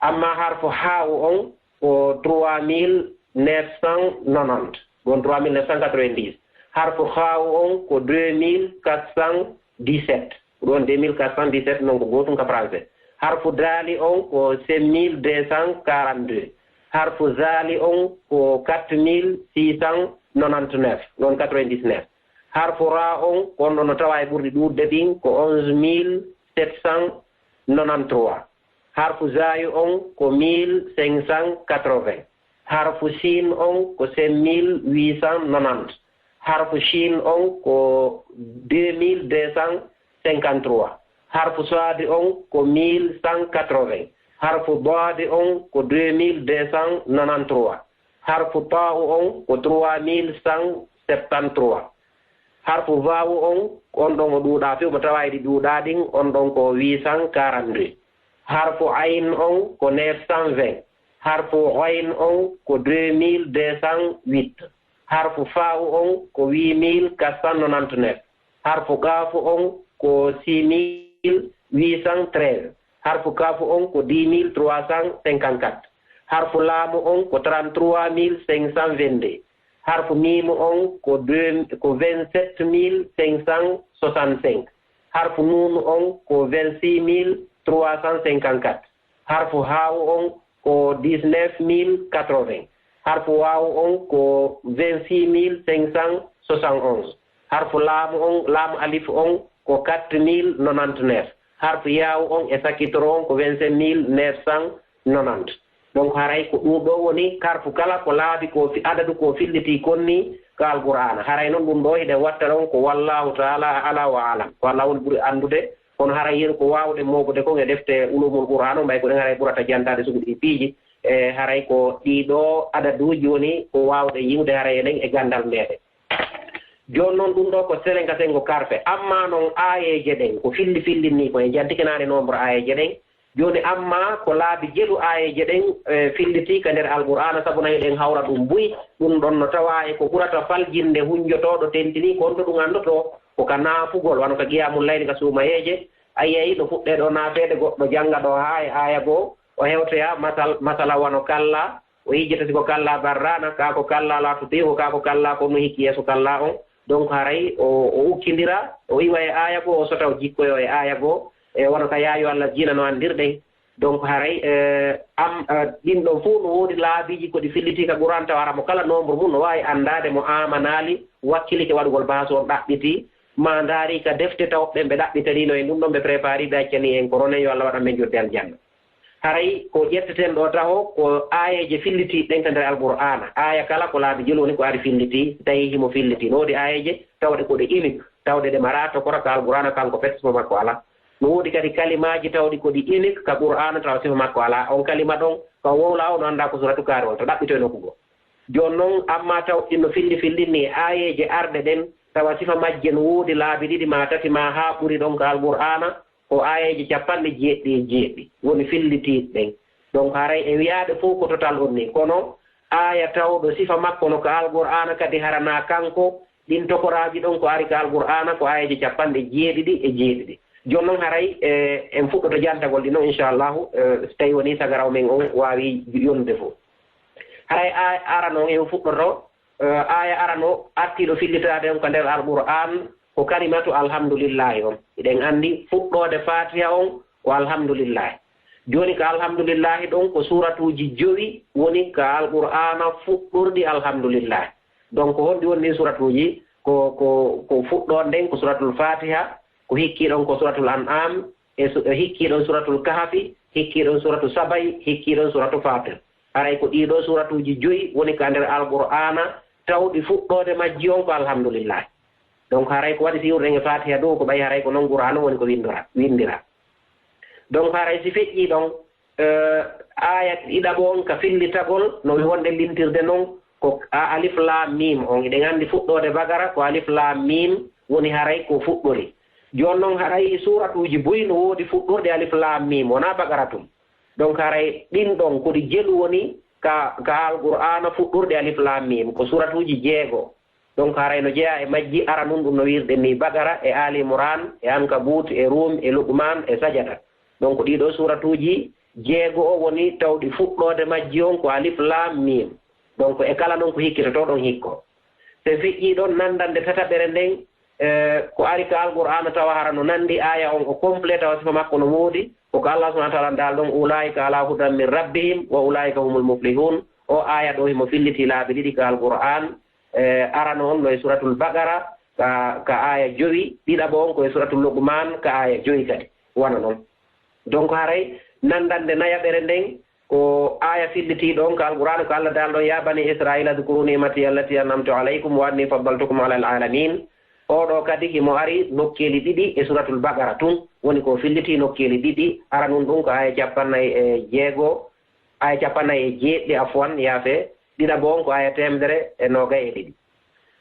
Amma harfu haawu on, ko trois mille neuf cent nonante, ɗon trois mille neuf cent quatre-vingt-dix. Harfu haawu on ko deux mille quatre cent dix-sept, ɗon deux mille quatre cent dix-sept, non ko gootum ka français. Harfu daali on ko sept mille deux cent quarante-deux. Harfu zaali on ko quatre mille six cent nonante-neuf, non quatre-vingt-dix-neuf. Harfu raa on, ko on ɗon no tawa e ɓurɗi ɗuuɗde ɗin, ko onze mille sept cent nonante-trois. Harfu zaayu on ko mille cinq cent quatre-vingts. Harfu siin on ko cinq mille huit cent nonante. Harfu shiin on ko deux mille deux cent cinquante-trois. Harfu saadi on ko mille cent quatre-vingts. Harfu daadi on ko deux mille deux cent nonante-trois. Harfu taa'u on ko trois mille cent septante-trois. Harfu vaawu on, on ɗon o ɗuuɗaa few, mo tawa e ɗi ɗuuɗaa ɗin, on ɗon ko huit cent quarante-deux. Harfu ayn on ko neuf cent vingt. Harfu ghayn on ko deux mille deux cent huit. Harfu faa'u on ko huit mille quatre cent nonante-neuf. Harfu qaafu on ko six mille huit cent treize. Harfu kaafu on ko dix mille trois cent cinquante-quatre. Harfu laamu on ko trente-trois mille cinq cent vingt-deux. Harfu miimu on ko deux, ko vingt-sept mille cinq cent soixante-cinq. Harfu nuunu on ko vingt-six mille trois cent cinquante-quatre. Harfu haawu on ko dix-neuf mille quatre-vingts. Harfu waawu on ko vingt-six mille cinq cent soixante-onze. Harfu laamu on, laamu alif on ko quatre mille nonante-neuf. Harfu yaawu on e sakitoro on ko vingt-sept mille neuf cent nonante. Donc haray ko ɗum ɗo woni karfu kala ko laabi ko fi-, adadu ko filliti kon ni ka Alqur'aana. Haray noon ɗum ɗo hiɗen watta ɗon ko wallahu ta'ala a'la wa a'lam. Ko Allah woni ɓuri anndude, kono haray yeru ko waawuɗen mooɓude kon e defte ulumul Qur'aan on, ɓay ko ɗen haray ɓurata jantaade sugu ɗi piiji. E haray ko ɗii ɗo adaduuji woni ko waawuɗen yi'ude haray enen e ganndal meeɗen. Jooni noon ɗum ɗo ko selenga sengo karfe. Amma noon aayeeje ɗen, ko filli filli ni, ko en jantike naane nombre aayeeje ɗen. Jooni amma ko laabi jeɗu aayeeje ɗen, e, filliti ka nder Alqur'aana, sabu na hiɗen hawra ɗum buy. Ɗum ɗon no tawa e ko ɓurata faljinde hunjotooɗo tentini, ko honto ɗum anndotoo? Ko ka naafugol, wano ka qiyamul layli, ka suumayeeje. A yi'ay no fuɗɗee ɗo naafeede, goɗɗo jannga ɗo haa e aaya goo, o hewtoya masal-, masala wano kalla, o yejjita si ko kalla barrana, kaa ko kalla laa tuti'uhu, kaa ko kalla ko no hikki yeeso kalla on. Donc haray o, o ukkindira, o iwa e aaya goo, o sota o jikkoyo e aaya goo, e wano ka yaa ayyuhal laziina no anndirɗen. Donc haray, eh, am, eh, ɗin ɗon fow no woodi laabiiji ko ɗi filliti ka Qur'aan, tawa hara mo kala nombre mum no waawi anndaade mo aamanaali, wakkilike waɗugol bahaasu on ɗaɓɓiti, maa ndaari ka defte taw ɓen ɓe ɗaɓɓitaniino en ɗum ɗon, ɓe préparii, ɓe accanii en ko ronen, yo Allah waɗan men jodde aljanna. Haray ko ƴetteten ɗo taho ko aayeeje fillitiiɗe ɗen ka nder Alqur'aana. Aaya kala ko laabi jelu woni ko ari filliti, tawi himo filliti. No woodi aayeeje tawɗe ko ɗe unique, tawɗe ɗe maraa tokora ka Alqur'aana, kanko pet sifo makko alaa. No woodi kadi kalimaaji tawɗi ko ɗi unique ka Qur'aana, tawa sifo makko alaa. On kalima ɗon, ka wowla o no anndaa ko suratu kaari on, to ɗaɓɓitoy nokku goo. Jooni non, amma taw ɗin no filli filli ni, aayeeje arɗe ɗen, tawa sifa majje no woodi laabi ɗiɗi maa tati maa haa ɓuri ɗon ka Alqur'aana, ko aayeeje capanɗe jeeɗiɗi e jeeɗiɗi woni fillitiiɗe ɗen. Donc haray e wiyaade fow ko total on ni, kono aaya tawɗo sifa makko no ka Alqur'aana kadi hara na kanko, ɗin tokoraaji ɗon ko ari ka Alqur'aana ko aayeeje capanɗe jeeɗiɗi e jeeɗiɗi. Jooni non haray, e, en fuɗɗoto jantagol ɗi non, inchallahu, e, so tawi woni sagaraw men on waawi yonde fow. Haray a-, arano on en fuɗɗoto, e, aaya arano artiiɗo fillitaade on ka nder Alqur'aan ko kalimatu alhamdulillahi on. Hiɗen anndi fuɗɗoode Faatiha on ko alhamdulillahi. Jooni ka alhamdulillahi ɗon ko suuratuuji jowi woni ka Alqur'aana fuɗɗorɗi alhamdulillahi. Donc honɗi woni ɗin suuratuuji? Ko, ko, ko fuɗɗoode nden ko suuratul Faatiha, ko hikkii ɗon ko suuratul An'aam, e su-, e hikkii ɗon suuratul Kahfi, hikkii ɗon suuratu Sabay, hikkii ɗon suuratu Faatir. Haray ko ɗii ɗoo suuratuuji joyi woni ka nder Alqur'aana, tawɗi fuɗɗoode majji on ko alhamdulillahi. Donc haray ko waɗi si iwruɗen e Faatiha dow, ko ɓay haray ko non Qur'aana woni ko winndora-, winndira. Donc haray si feƴƴii ɗon, eh, aaya ɗiɗaɓo on ka fillitagol, no wonde lintirde non, ko a-, alif laam miim on. Hiɗen anndi fuɗɗoode Baqara ko alif laam miim woni haray ko fuɗɗori. Jooni non haray suuratuuji buy no woodi fuɗɗorɗe alif laam miim, wonaa Baqara tun. Donc haray ɗin ɗon ko ɗi jelu woni ka, ka Alqur'aana fuɗɗorɗi alif laam miim, ko suuratuuji jeego. Donc haray no jeyaa e majji, aranun ɗum no wiirɗen ni Baqara, e Ali Imran, e Ankabut, e Rum, e Luqman, e Sajada. Donc ɗii ɗoo suuratuuji jeego o woni tawɗi fuɗɗoode majji on ko alif laam miim. Donc e kala non ko hikkitotoo ɗon hikko. So feƴƴii ɗon nanndande tataɓere nden, e, ko ari ka Alqur'aana tawa hara no nanndi aaya on o complet, tawa sifa makko no woodi, ko ka Allah subhanahu wa ta'ala daali ɗon, "Ulaa'ika alaa hudan min rabbihim wa ulaa'ika humul muflihun." O aaya ɗo himo filliti laabi ɗiɗi ka Alqur'aan, e, arano on no e Suratul Baqara ka, ka aaya jowi, ɗiɗaɓo on ko e Suratul Luqman ka aaya jowi kadi. Wano non. Donc haray nanndande nayaɓere nden ko aaya fillitiiɗo on ka Alqur'aana, ko Allah daali ɗon, "Ya bani Israila, dhkuru ni'mati allati an'amtu alaykum wa anni faddaltukum ala al-alamin." Oo ɗoo kadi himo ari nokkeeli ɗiɗi e Suratul Baqara tun, woni ko filliti nokkeeli ɗiɗi. Aranun ɗun ko aaya cappannayi e jeego, aaya cappannayi e jeeɗiɗi, afwan, yaafe. Ɗiɗaɓo on ko aaya teemedere e noogay e ɗiɗi.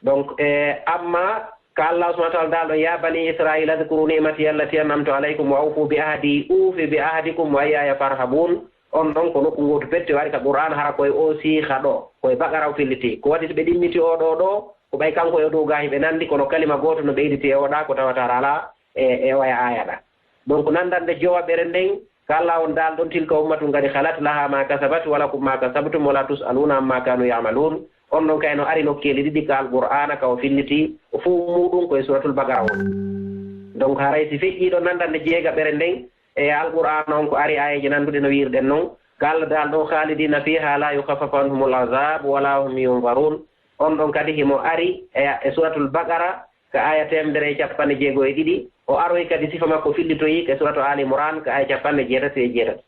Donc, e, amma ka Allah subhanahu wa ta'ala daali ɗon, "Ya bani Israila, dhkuru ni'mati allati an'amtu alaykum wa awfu bi ahdi, ufi bi ahdikum wa iyyaya farhabun." On ɗon ko nokku gootu petti o ari ka Qur'aan, hara koye o siiha ɗo, koye Baqara o filliti. Ko waɗi si ɓe ɗimmiti oo ɗoo ɗoo, ko ɓay kanko e o dow gaa hiɓe nanndi, kono kalima gooto no ɓeyditi e oo ɗaa ko tawata hara alaa e, e oya aaya ɗaa. Donc, nanndande jowaɓere nden, ka Allah on daali ɗon, "Tilka ummatun qad khalat laha ma kasabat wa lakum ma kasabtum wa la tus'aluna amma kanu ya'malun." On ɗon kay no ari nokkeeli ɗiɗi ka Alqur'aana ka o filliti, o fow muuɗun ko e Suratul Baqara woni. Donc, haray si feƴƴii ɗon nanndande jeegaɓere nden, e Alqur'aana on ko ari aayeeje nannduɗe no wi'irɗen non, ka Allah daali ɗon, "Khalidina fiha la yukhaffafu anhumul azab wa la hum yunzarun." On ɗon kadi himo ari e, e Suratul Baqara, ka aaya teemedere e cappanɗe jeego e ɗiɗi, o aroyi kadi sifa makko fillitoyi ka Suratu Aali Imraan, ka aaya cappanɗe jeetati e jeetati.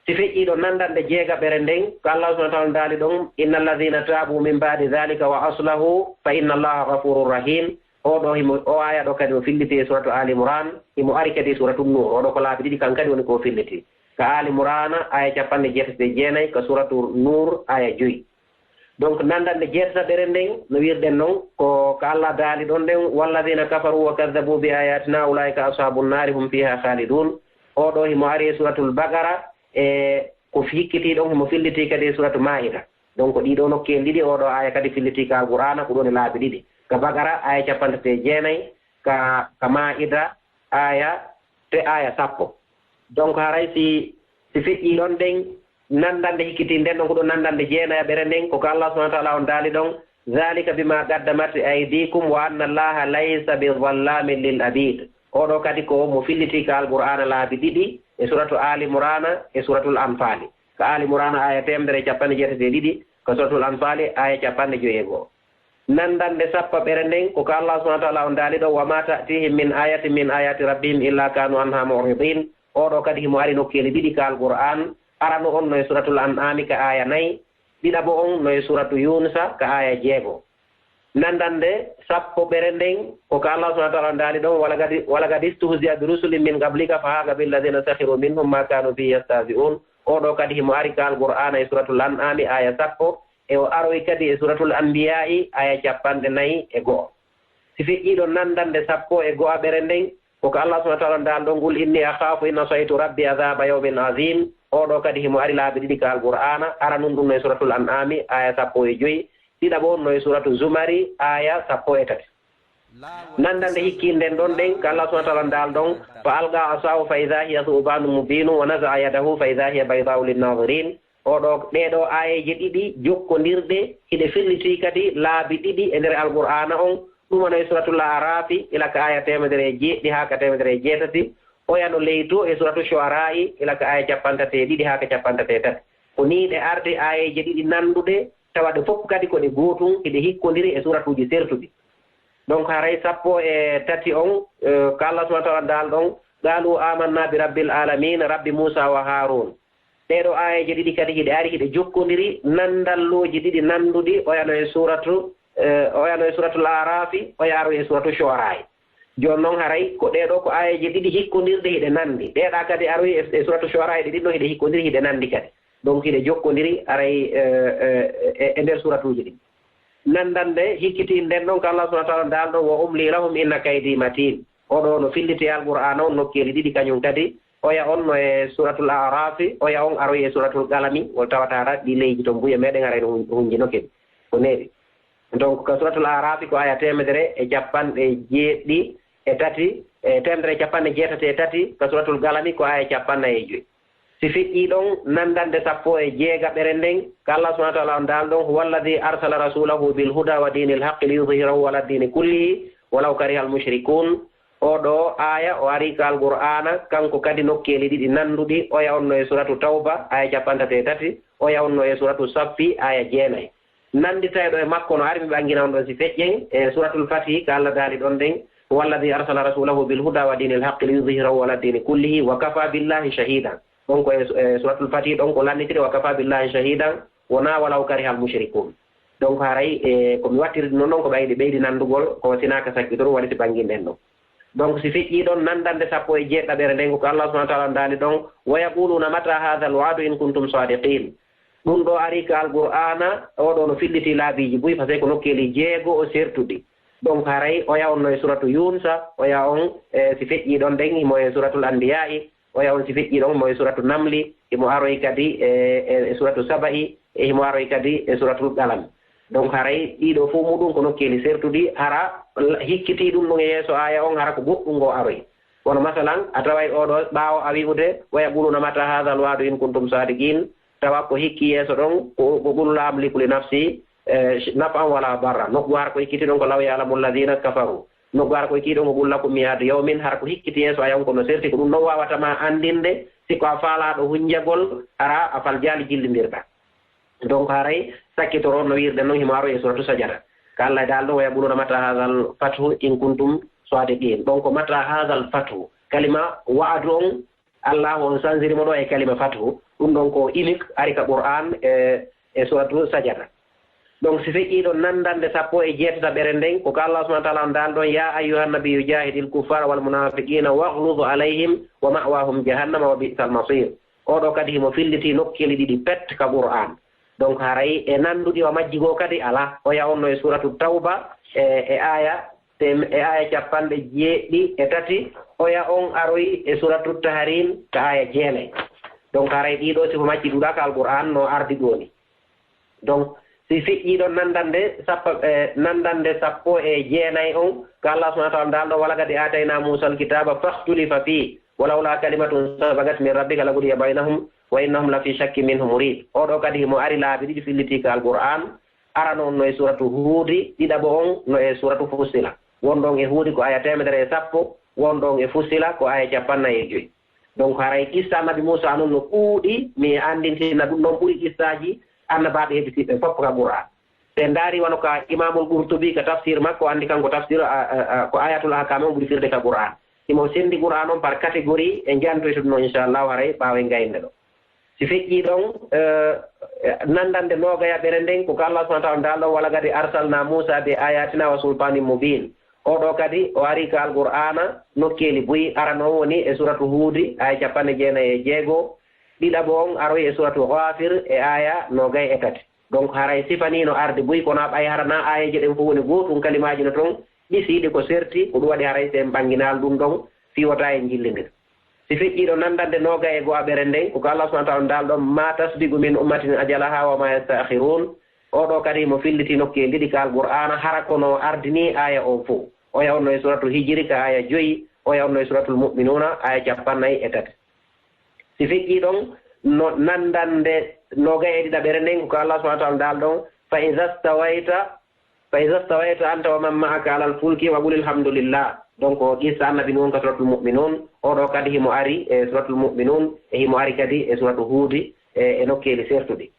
Si feƴƴii ɗon nanndande jeegaɓere nden, ko Allah subhanahu wa ta'ala daali ɗon, "Inna alladhina tabu min ba'di dhalika wa aslahu fa inna Allaha ghafurur rahim." Oo ɗoo himo, o aaya ɗoo kadi o filliti e Suratu Aali Imraan, himo ari kadi e Suratu Nuur. Oo ɗoo ko laabi ɗiɗi kan kadi woni ko o filliti. Ka Aali Imraan, aaya cappanɗe jeetati e jeenayi, ka Suratu Nuur, aaya joyi. Donc, nanndande jeetataɓere nden, no wi'irɗen non, ko ka Allah daali ɗon ɗen, "Walladhina kafaru wa kadhabu bi ayatina ulaika ashabun nari hum fiha khalidun." Oo ɗoo himo ari e Suratul Baqara, e ko hikkiti ɗon himo filliti kadi e Suratu Maa'ida. Donc, ɗii ɗoo nokkeeli ɗiɗi, oo ɗoo aaya kadi filliti ka Alqur'aana, ko ɗon e laabi ɗiɗi. Ka Baqara, aaya cappanɗe tati e jeenayi, ka, ka Maa'ida, aaya, te aaya sappo. Donc, haray si, si feƴƴii ɗon ɗen, nanndande hikkiti nden ɗon, ko ɗon nanndande jeenayaɓere nden, ko ka Allah subhanahu wa ta'ala on daali ɗon, "Dhalika bima qaddamat aydikum wa anna Allaha laysa bi dhallamin lil abid." Oo ɗoo kadi ko mo filliti ka Alqur'aana laabi ɗiɗi, e Suratu Aali Imraan, e Suratul Anfali. Ka Aali Imraan aaya teemedere e cappanɗe jeetati e ɗiɗi, ka Suratul Anfali aaya cappanɗe joyi e go'o. Nanndande sappaɓere nden, ko ka Allah subhanahu wa ta'ala on daali ɗo, "Wa ma ta'tihim min ayatin min ayati rabbihim illa kanu anha mu'ridin." Oo ɗoo kadi himo ari nokkeeli ɗiɗi ka Alqur'aan, arano on no e Suratul An'aami ka aaya nayi, ɗiɗaɓo on no e Suratu Yunusa ka aaya jeego. Nanndande sappoɓere nden, ko ka Allah subhanahu wa ta'ala on daali ɗon, "Walaqad, walaqad istuhzi'a bi rusulin min qablika fa haqa billadhina sakhiru minhum ma kanu bihi yastahzi'un." Oo ɗoo kadi himo ari ka Alqur'aana e Suratul An'aami aaya sappo, e o aroyi kadi e Suratul Anbiyaa'i, aaya cappanɗe nayi e go'o. Si feƴƴii ɗon nanndande sappo e go'aɓere nden, ko ka Allah subhanahu wa ta'ala daali ɗon, "Qul inni akhafu in asaytu rabbi adhaba yawmin azim." Oo ɗoo kadi himo ari laabi ɗiɗi ka Alqur'aana, aranun ɗun no e Suratul An'aami, aaya sappo e joyi, ɗiɗaɓo on no e Suratu Zumari, aaya sappo e tati. Nanndande hikkiinden ɗon ɗen, ka Allah subhanahu wa ta'ala daali ɗon, "Fa alqa asahu fa idha hiya thu'banun mubinun wa naza'a yadahu fa idha hiya bayda'u lin nadhirin." Oo ɗoo, ɗee ɗoo aayeeje ɗiɗi jokkondirɗe, hiɗe filliti kadi laabi ɗiɗi e nder Alqur'aana on, ɗuma no e Suratul A'raafi, ila ka aaya teemedere e jeeɗiɗi haa ka teemedere e jeetati, oya no ley to e Suratu Shu'araa'i, ila ka aaya cappanɗe tati e ɗiɗi haa ka cappanɗe tati e tati. Ko nii ɗe ardi aayeeje ɗiɗi nannduɗe, tawa ɗe fof kadi ko ɗe gootun, hiɗe hikkondiri e suratuuji sertuɗi. Donc, haray sappo e tati on, eh, ka Allah subhanahu wa ta'ala daali ɗon, "Qalu amanna bi rabbil alamin, rabbi Musa wa Harun." Ɗee ɗoo aayeeje ɗiɗi kadi hiɗe ari, hiɗe jokkondiri nanndallooji ɗiɗi nannduɗi, oya no e suratu, eh, oya no e Suratul A'raafi, oya aroyi e Suratu Shu'araa'i. Jooni non, haray ko ɗee ɗoo ko aayeeje ɗiɗi hikkondirɗe, hiɗe nanndi. Ɗee ɗaa kadi aroyi e, e Suratu Shu'araa'i, ɗe ɗiɗi ɗoo hiɗe hikkondiri, hiɗe nanndi kadi. Donc, hiɗe jokkondiri, haray, eh, eh, e, e nder suratuuji ɗin. Nanndande hikkiti nden ɗon, ko Allah subhanahu wa ta'ala daali ɗon, "Wa umli lahum inna kaydi matin." Oo ɗoo no filliti e Alqur'aana on nokkeeli ɗiɗi kañum kadi. Oya on no e Suratul A'raafi, oya on aroyi e Suratul Qalami, wol tawata hara ɗii leyji to mbuye meɗen haray no hun-, hunjino kadi. Ko neeɓi. Donc, ka Suratul A'raafi ko aaya teemedere e cappanɗe jeeɗiɗi e tati, e teemedere e cappanɗe jeetati e tati, ka Suratul Qalami ko aaya cappanɗe e joyi. Si feƴƴii ɗon, nanndande sappo e jeegaɓere nden, ka Allah subhanahu wa ta'ala on daali ɗon, "Huwa alladhi arsala rasulahu bil huda wa dinil haqqi li yudhhirahu ala dini kullihi walaw karihal mushrikun. Oɗo aya o ari ka Alqur'ana, kanko kadi nokkeeli ɗiɗi nanduɗi, oya on no e suratu Tawba, aya capanɗe tati e tati, oya on no e suratu Saffi, aya jeenay. Nanditayɗo e makko no ari, mi ɓangina on ɗon si feƴƴen, e suratul Fathi, ka Allah daali ɗon ɗen, "Huwa alladhi arsala rasulahu bil huda wa dinil haqqi liyudhhirahu ala dini kullihi wa kafa billahi shahida." Ɗon ko e, e suratul Fathi, ɗon ko lannitiri, "Wa kafa billahi shahidan, wona walaw karihal mushrikun." Donc haray, e, ko mi wattiri ɗum noon, ko ɓaydi, ɓeydi nanndugol, ko sinaaka sakkitoro waɗi si ɓannginɗen ɗum. Donc si feƴƴii ɗon nanndande sappo e jeeɗiɗaɓere nden, ko Allah subhanahu wa taala daali ɗon, "Wa yaquluna mata hadha al wa'du in kuntum sadiqin." Ɗum ɗo ari ka Alqur'ana, oɗo no filliti laabiiji buy, parce que ko nokkeeli jeego o sertuɗi. Donc haray, oya on no e suratu Yunusa, oya on, e, si feƴƴii ɗon nden, himo e suratul Anbiya'i, oya on si feƴƴii ɗon, mo e suratu Namli, himo aroy kadi e, e, e suratu Saba'i, e himo aroy kadi e suratul Qalam. Donc haray ɗiɗo fof muɗum ko nokkeeli sertuɗi, hara hikkitii ɗum ɗum e yeeso aya on, hara ko goɗɗum ngo aroy. Kono masalan, a taway oɗo ɓaawo a wi'ude, "Wa yaquluna mata hadha al wa'du in kuntum sadiqin." Tawa ko hikki yeeso ɗon, ko, ko "Qul la amliku li nafsi, eh, naf'an wala darra." Nokku har ko hikkiti ɗon ko "Law ya'lamu alladhina kafaru." Nokku har ko hikkiti ɗon ko "Qul lakum mi'adu yawmin." Har ko hikkiti yeeso aya on ko no serti, ko ɗum ɗon wawata ma andinde, si ko a faalaɗo hunjagol, hara a fal jaali jillindirɗa. Donc haray sakkitoro no wirde non himo aroy e suratu Sajada. Ka Allah daal ɗo, "Wa yaquluna mata hadha al fathu in kuntum sadiqin." Ɗon ko "Mata hadha al fathu." Kalima wa'adu on, Allah on sansiri mo ɗo e kalima fathu. Ɗum ɗon ko unique, ari ka Qur'an e, e suratu Sajada. Donc si feƴƴii ɗon nanndande sappo e jeetataɓere nden, ko ka Allah subhanahu wa taala on daal ɗon, "Ya ayyuhan nabiyyu jahidil kuffara wal munafiqina waghluz alayhim wa ma'wahum jahannama wa bi'sal masir." Oɗo kadi himo filliti nokkeeli ɗiɗi pet ka Qur'an. Donc haray e nannduɗi o majji goo kadi alaa. Oya on no e suratu Tawba e, e aya tem-, e aya capanɗe jeeɗiɗi e tati, oya on aroy e suratu Tahrim ka aya jeenay. Donc haray ɗiɗo sifo majji ɗuuɗa ka Alqur'an no ardi ɗoni. Donc si feƴƴii ɗon nanndande sappo, e, nanndande sappo e jeenay on, ka Allah subhanahu wa taala daal ɗo, "Walaqad atayna Musa al-kitaba fakhtulifa fih, wa lawla kalimatun sabaqat min rabbika laqudiya baynahum, wa innahum lafi shakkin minhu murib." Oɗo kadi himo ari laabi ɗiɗi filliti ka Alqur'an. Arano on no e suratu Huudi, ɗiɗaɓo on no e suratu Fussila. Won ɗon e Huudi ko aya teemedere e sappo, won ɗon e Fussila ko aya capannay e joy. Donc haray qissa Annabi Muusa non no ɗuuɗi, mi anndintina ɗum ɗon ɓuri qissaaji annabaaɓe heɓitiiɓe fof ka Qur'an. Ɓe ndaari wano ka Imamul Qurtubi ka tafsir makko, anndi kanko tafsir, a, a, a, ko Ayatul Ahkam on ɓuri firde ka Qur'an. Himo senndi Qur'an on par catégorie, e njantoyta ɗum non, inchallahu, haray ɓaawen gaynde ɗo. Si feƴƴii ɗon, eh, nanndande noogayaɓere nden, ko ka Allah subhanahu wa taala daal ɗon, "Walaqad arsalna Musa bi ayatina wa sultanin mubin." Oɗo kadi, o ari ka Alqur'ana nokkeeli buy, arano on woni e suratu Huudi, aya capanɗe jeenay e jeego, ɗiɗaɓo on aroy e suratu Ghafir e aya noogay e tati. Donc haray sifa ni no arde buy, kono a ɓay hara na ayeeje ɗen fof woni gootum, kalimaaji no ton, ɗi siiɗi ko serti, ko ɗum waɗi haray si en ɓannginaali ɗum ɗon, fii wota en jillindir. Si feƴƴii ɗo nanndande noogay e go'aɓere nden, ko ka Allah subhanahu wa taala daal ɗon, "Ma tasbiqu min ummatin ajalaha wa ma yasta'khirun." Oɗo kadi mo filliti nokkeeli ɗiɗi ka Alqur'ana, hara kono ardini aya on fof. Oya on no e suratul Hijri ka aya joyi, oya on no e suratul Mu'minuna aya capannay e tati. Si feƴƴii ɗon no nanndande noogay e ɗiɗaɓere nden, ko ka Allah subhanahu wa taala daal ɗon, "Fa iza stawayta, fa iza stawayta anta wa man ma'aka alal fulki wa qulil hamdulillah." Donc, o qissa Annabi Nuh on ka suratul Mu'minun, oɗo kadi himo ari e suratul Mu'minun, e himo ari kadi e suratul Huudi, e, e nokkeeli sertuɗi.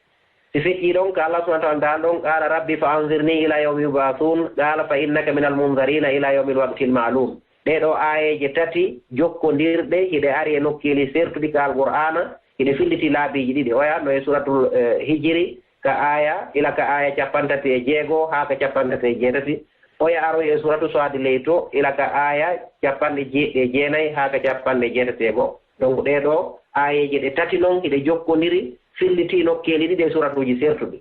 Si feƴƴii ɗon, ka Allah subhanahu wa taala daal ɗon, "Qala rabbi fa anzirni ila yawmi yub'athun, qala fa innaka minal munzarina ila yawmil waqtil ma'lum." Ɗee ɗoo aayeeje tati jokkondirɗe, hiɗe ari e nokkeeli sertuɗi ka Alqur'aana, hiɗe filliti laabiiji ɗiɗi. Oya no e suratul, eh, Hijri, ka aaya, ila ka aaya cappanɗe tati e jeego haa ka cappanɗe tati e jeetati. Oya aroy e suratu Saadi ley to, ila ka aaya cappanɗe jeeɗiɗi e jeenay haa ka cappanɗe jeetati e go'o. Donc, ɗee ɗoo aayeeje ɗe tati non, hiɗe jokkondiri, filliti nokkeeli ɗiɗi e suratuuji sertuɗi.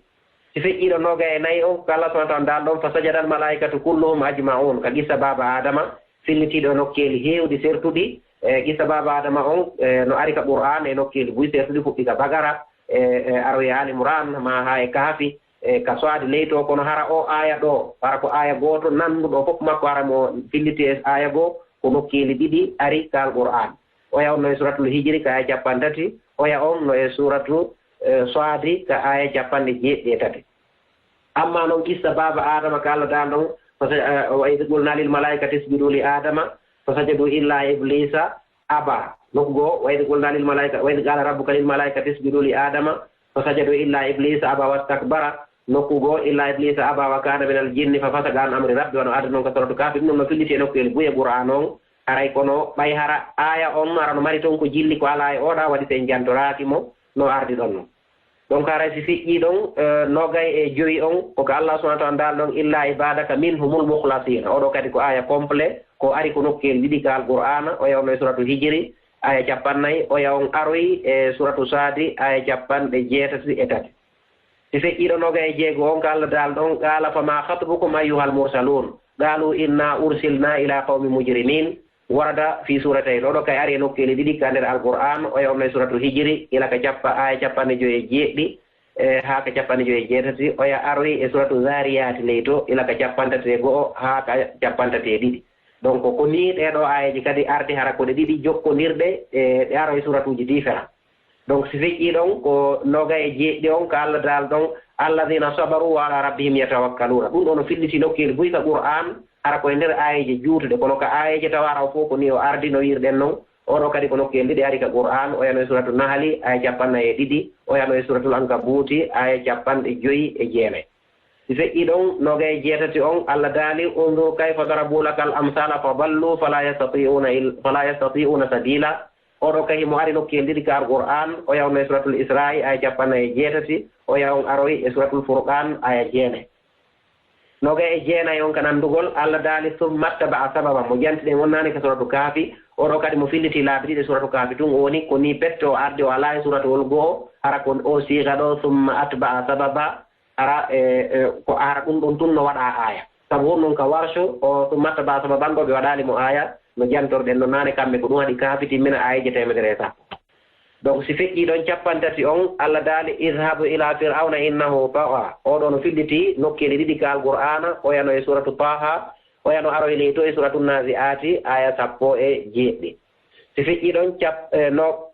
Si feƴƴiiɗo noogay e nayi on, ko Allah subhanahu wa ta'ala daal ɗon, "Fa sajadal malaa'ikatu kulluhum ajma'un," ka qissa baaba Aadama, fillitiiɗo e nokkeeli heewɗi sertuɗi. E qissa baaba Aadama on, e, no ari ka Qur'aan e nokkeeli buy sertuɗi, fuɗɗi ka Baqara, e, e, aroyi Ali Imran, ma haa e Kahfi, e, ka Saadi ley to, kono hara o aaya ɗo, hara ko aaya gooto nanduɗo fof makko, hara mo filliti e aaya goo, ko nokkeeli ɗiɗi ari ka Al Qur'aan. Oya on no e Suratul Hijri ka aaya cappanɗe tati, oya on no e Suratu, e, Saadi ka aaya cappanɗe jeeɗiɗi e tati. Amma non qissa baaba Aadama ka Allah daal ɗon, Fa sa-, eh, "Wa idh qulna lil malaikati isjudu li Adama, fa sajadu illa iblisa aba." Nokku goo, "Wa idh qulna lil malaika-, wa idh qala rabbuka lil malaikati isjudu li Adama, fa sajadu illa iblisa aba wastakbara." Nokku goo, "Illa iblisa aba wa kana minal jinni fa fasaqa an amri rabbi." Wano ardi non ka suratu Kahfi, ɗum ɗon no filliti e nokkuyeeli buy e Qur'an on. Haray kono ɓay hara aaya on hara no mari ton ko jilli ko alaa e oɗa, waɗi sen jantoraaki mo no ardi ɗon non. Donc haray si feƴƴii ɗon, eh, nogay e jowi on, ko ka Allah subhanahu wa ta'ala daal ɗon, "Illa ibadaka minhumul mukhlasin." Oɗo kadi ko aaya complet, ko ari ko nokkuyel ɗiɗi ka Alqur'aana, oya on e suratu Hijri, aaya cappannayi, oya on aroyi e suratu Saadi, aaya capanɗe jeetati e tati. Si feƴƴii ɗo nogay e jeego on ka Allah daal ɗon, "Qala fama khatbukum ayyuhal mursalun? Qalu inna ursilna ila qawmin mujrimin." Warada fi suratayn. Oɗo kay ari e nokkeeli ɗiɗi ka nder Alqur'an, oya on e suratu Hijri, ila ka cappa-, aaya capanɗe joyi e jeeɗiɗi, e, haa ka capanɗe joyi e jeetati, oya aroyi e suratu Zariyati ley to, ila ka capantati e go'o, haa ka capantati e ɗiɗi. Donc, ko nii ɗee ɗoo aayeeje kadi ardi hara ko ɗe ɗiɗi jokkondirɗe, e, ɗe aroyi suratuuji différent. Donc, si feƴƴii ɗon, ko nogay e jeeɗiɗi on ka Allah daal ɗon, "Alladhina sabaru wa ala rabbihim yatawakkaluna." Ɗum ɗoo no filliti nokkeeli buy ka Qur'an, hara ko e nder aayeeje juutuɗe, kono ka aayeeje tawa hara o fof ko nii o ardi no wiirɗen non. Oɗo kadi ko nokkeeli ɗiɗi ari ka Qur'an, o yano e suratu Nahli, aya capanɗe nayi e ɗiɗi, o yano e suratul Ankabuti, aya capanɗe joyi e jeenayi. Si feƴƴii ɗon, nogay e jeetati on, Allah daali, "Unzur kayfa darabu lakal amsala fa dallu fala yastati'una il-, fala yastati'una sabila." Oɗo kay himo ari nokkeeli ɗiɗi ka Alqur'an, o yano e suratul Isra'i, aya capanɗe nayi e jeetati, o yano aroy e suratul Furqan, aya jeenayi. Nogay e jeenayi on ka nanndugol, Allah daali, "Summa attaba'a sababa." Mo jantiɗen wonnaani ka suratu Kahfi, oɗo kadi mo filliti laabi ɗiɗi suratu Kahfi tun, o woni ko nii pette o ardi, o alaa e suratu wol go'o, hara ko o siiga ɗo, "Summa atba'a sababa." Hara, e, e, ko hara ɗum ɗon tun no waɗa aaya. Sabu honɗum ka Warshu, o "Summa attaba'a sababan" ɗo ɓe waɗaali mo aaya, no jantorɗen no naane kamɓe ko ɗum waɗi Kahfi timmina aayeeje teemedere e sappo. Donc, si feƴƴii ɗon capanɗe tati on, Allah daali, "Idhhabu ila Fir'auna innahu tagha." Oɗo no filliti nokkeeli ɗiɗi ka Alqur'aana, o yano e suratu Taha, o yano aroy ley to e suratu Nazi'ati, aya sappo e jeeɗiɗi. Si feƴƴii ɗon cap-, eh, no,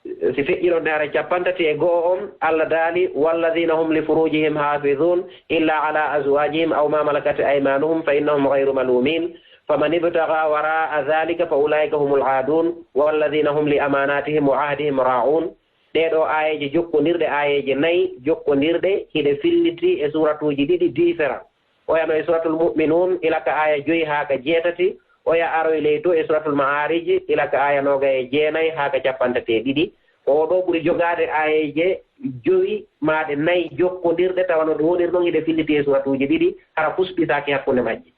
si feƴƴii ɗon ne ara capanɗe tati e go'o on, Allah daali, "Walladhina hum li furujihim hafizun, illa ala azwajihim aw ma malakat aymanuhum fa innahum ghayru malumin." "Faman ibtagha wara'a dhalika fa ulaika humul adun, walladhina hum li amanatihim wa ahdihim ra'un." Ɗee ɗoo aayeeje jokkondirɗe, aayeeje nayi jokkondirɗe, hiɗe filliti e suuratuuji ɗiɗi différent. Oya no e Suuratul Mu'minuun, ila ka aaya joyi haa ka jeetati, oya aroy ley to e Suuratul Ma'aarij, ila ka aaya noogay e jeenay haa ka cappanɗe tati e ɗiɗi. Oo ɗoo ɓuri jogaade aayeeje joyi maa ɗe nayi jokkondirɗe, tawa no ɗe woniri noon hiɗe filliti e suuratuuji ɗiɗi, hara fus ɓisaaki hakkunde majji.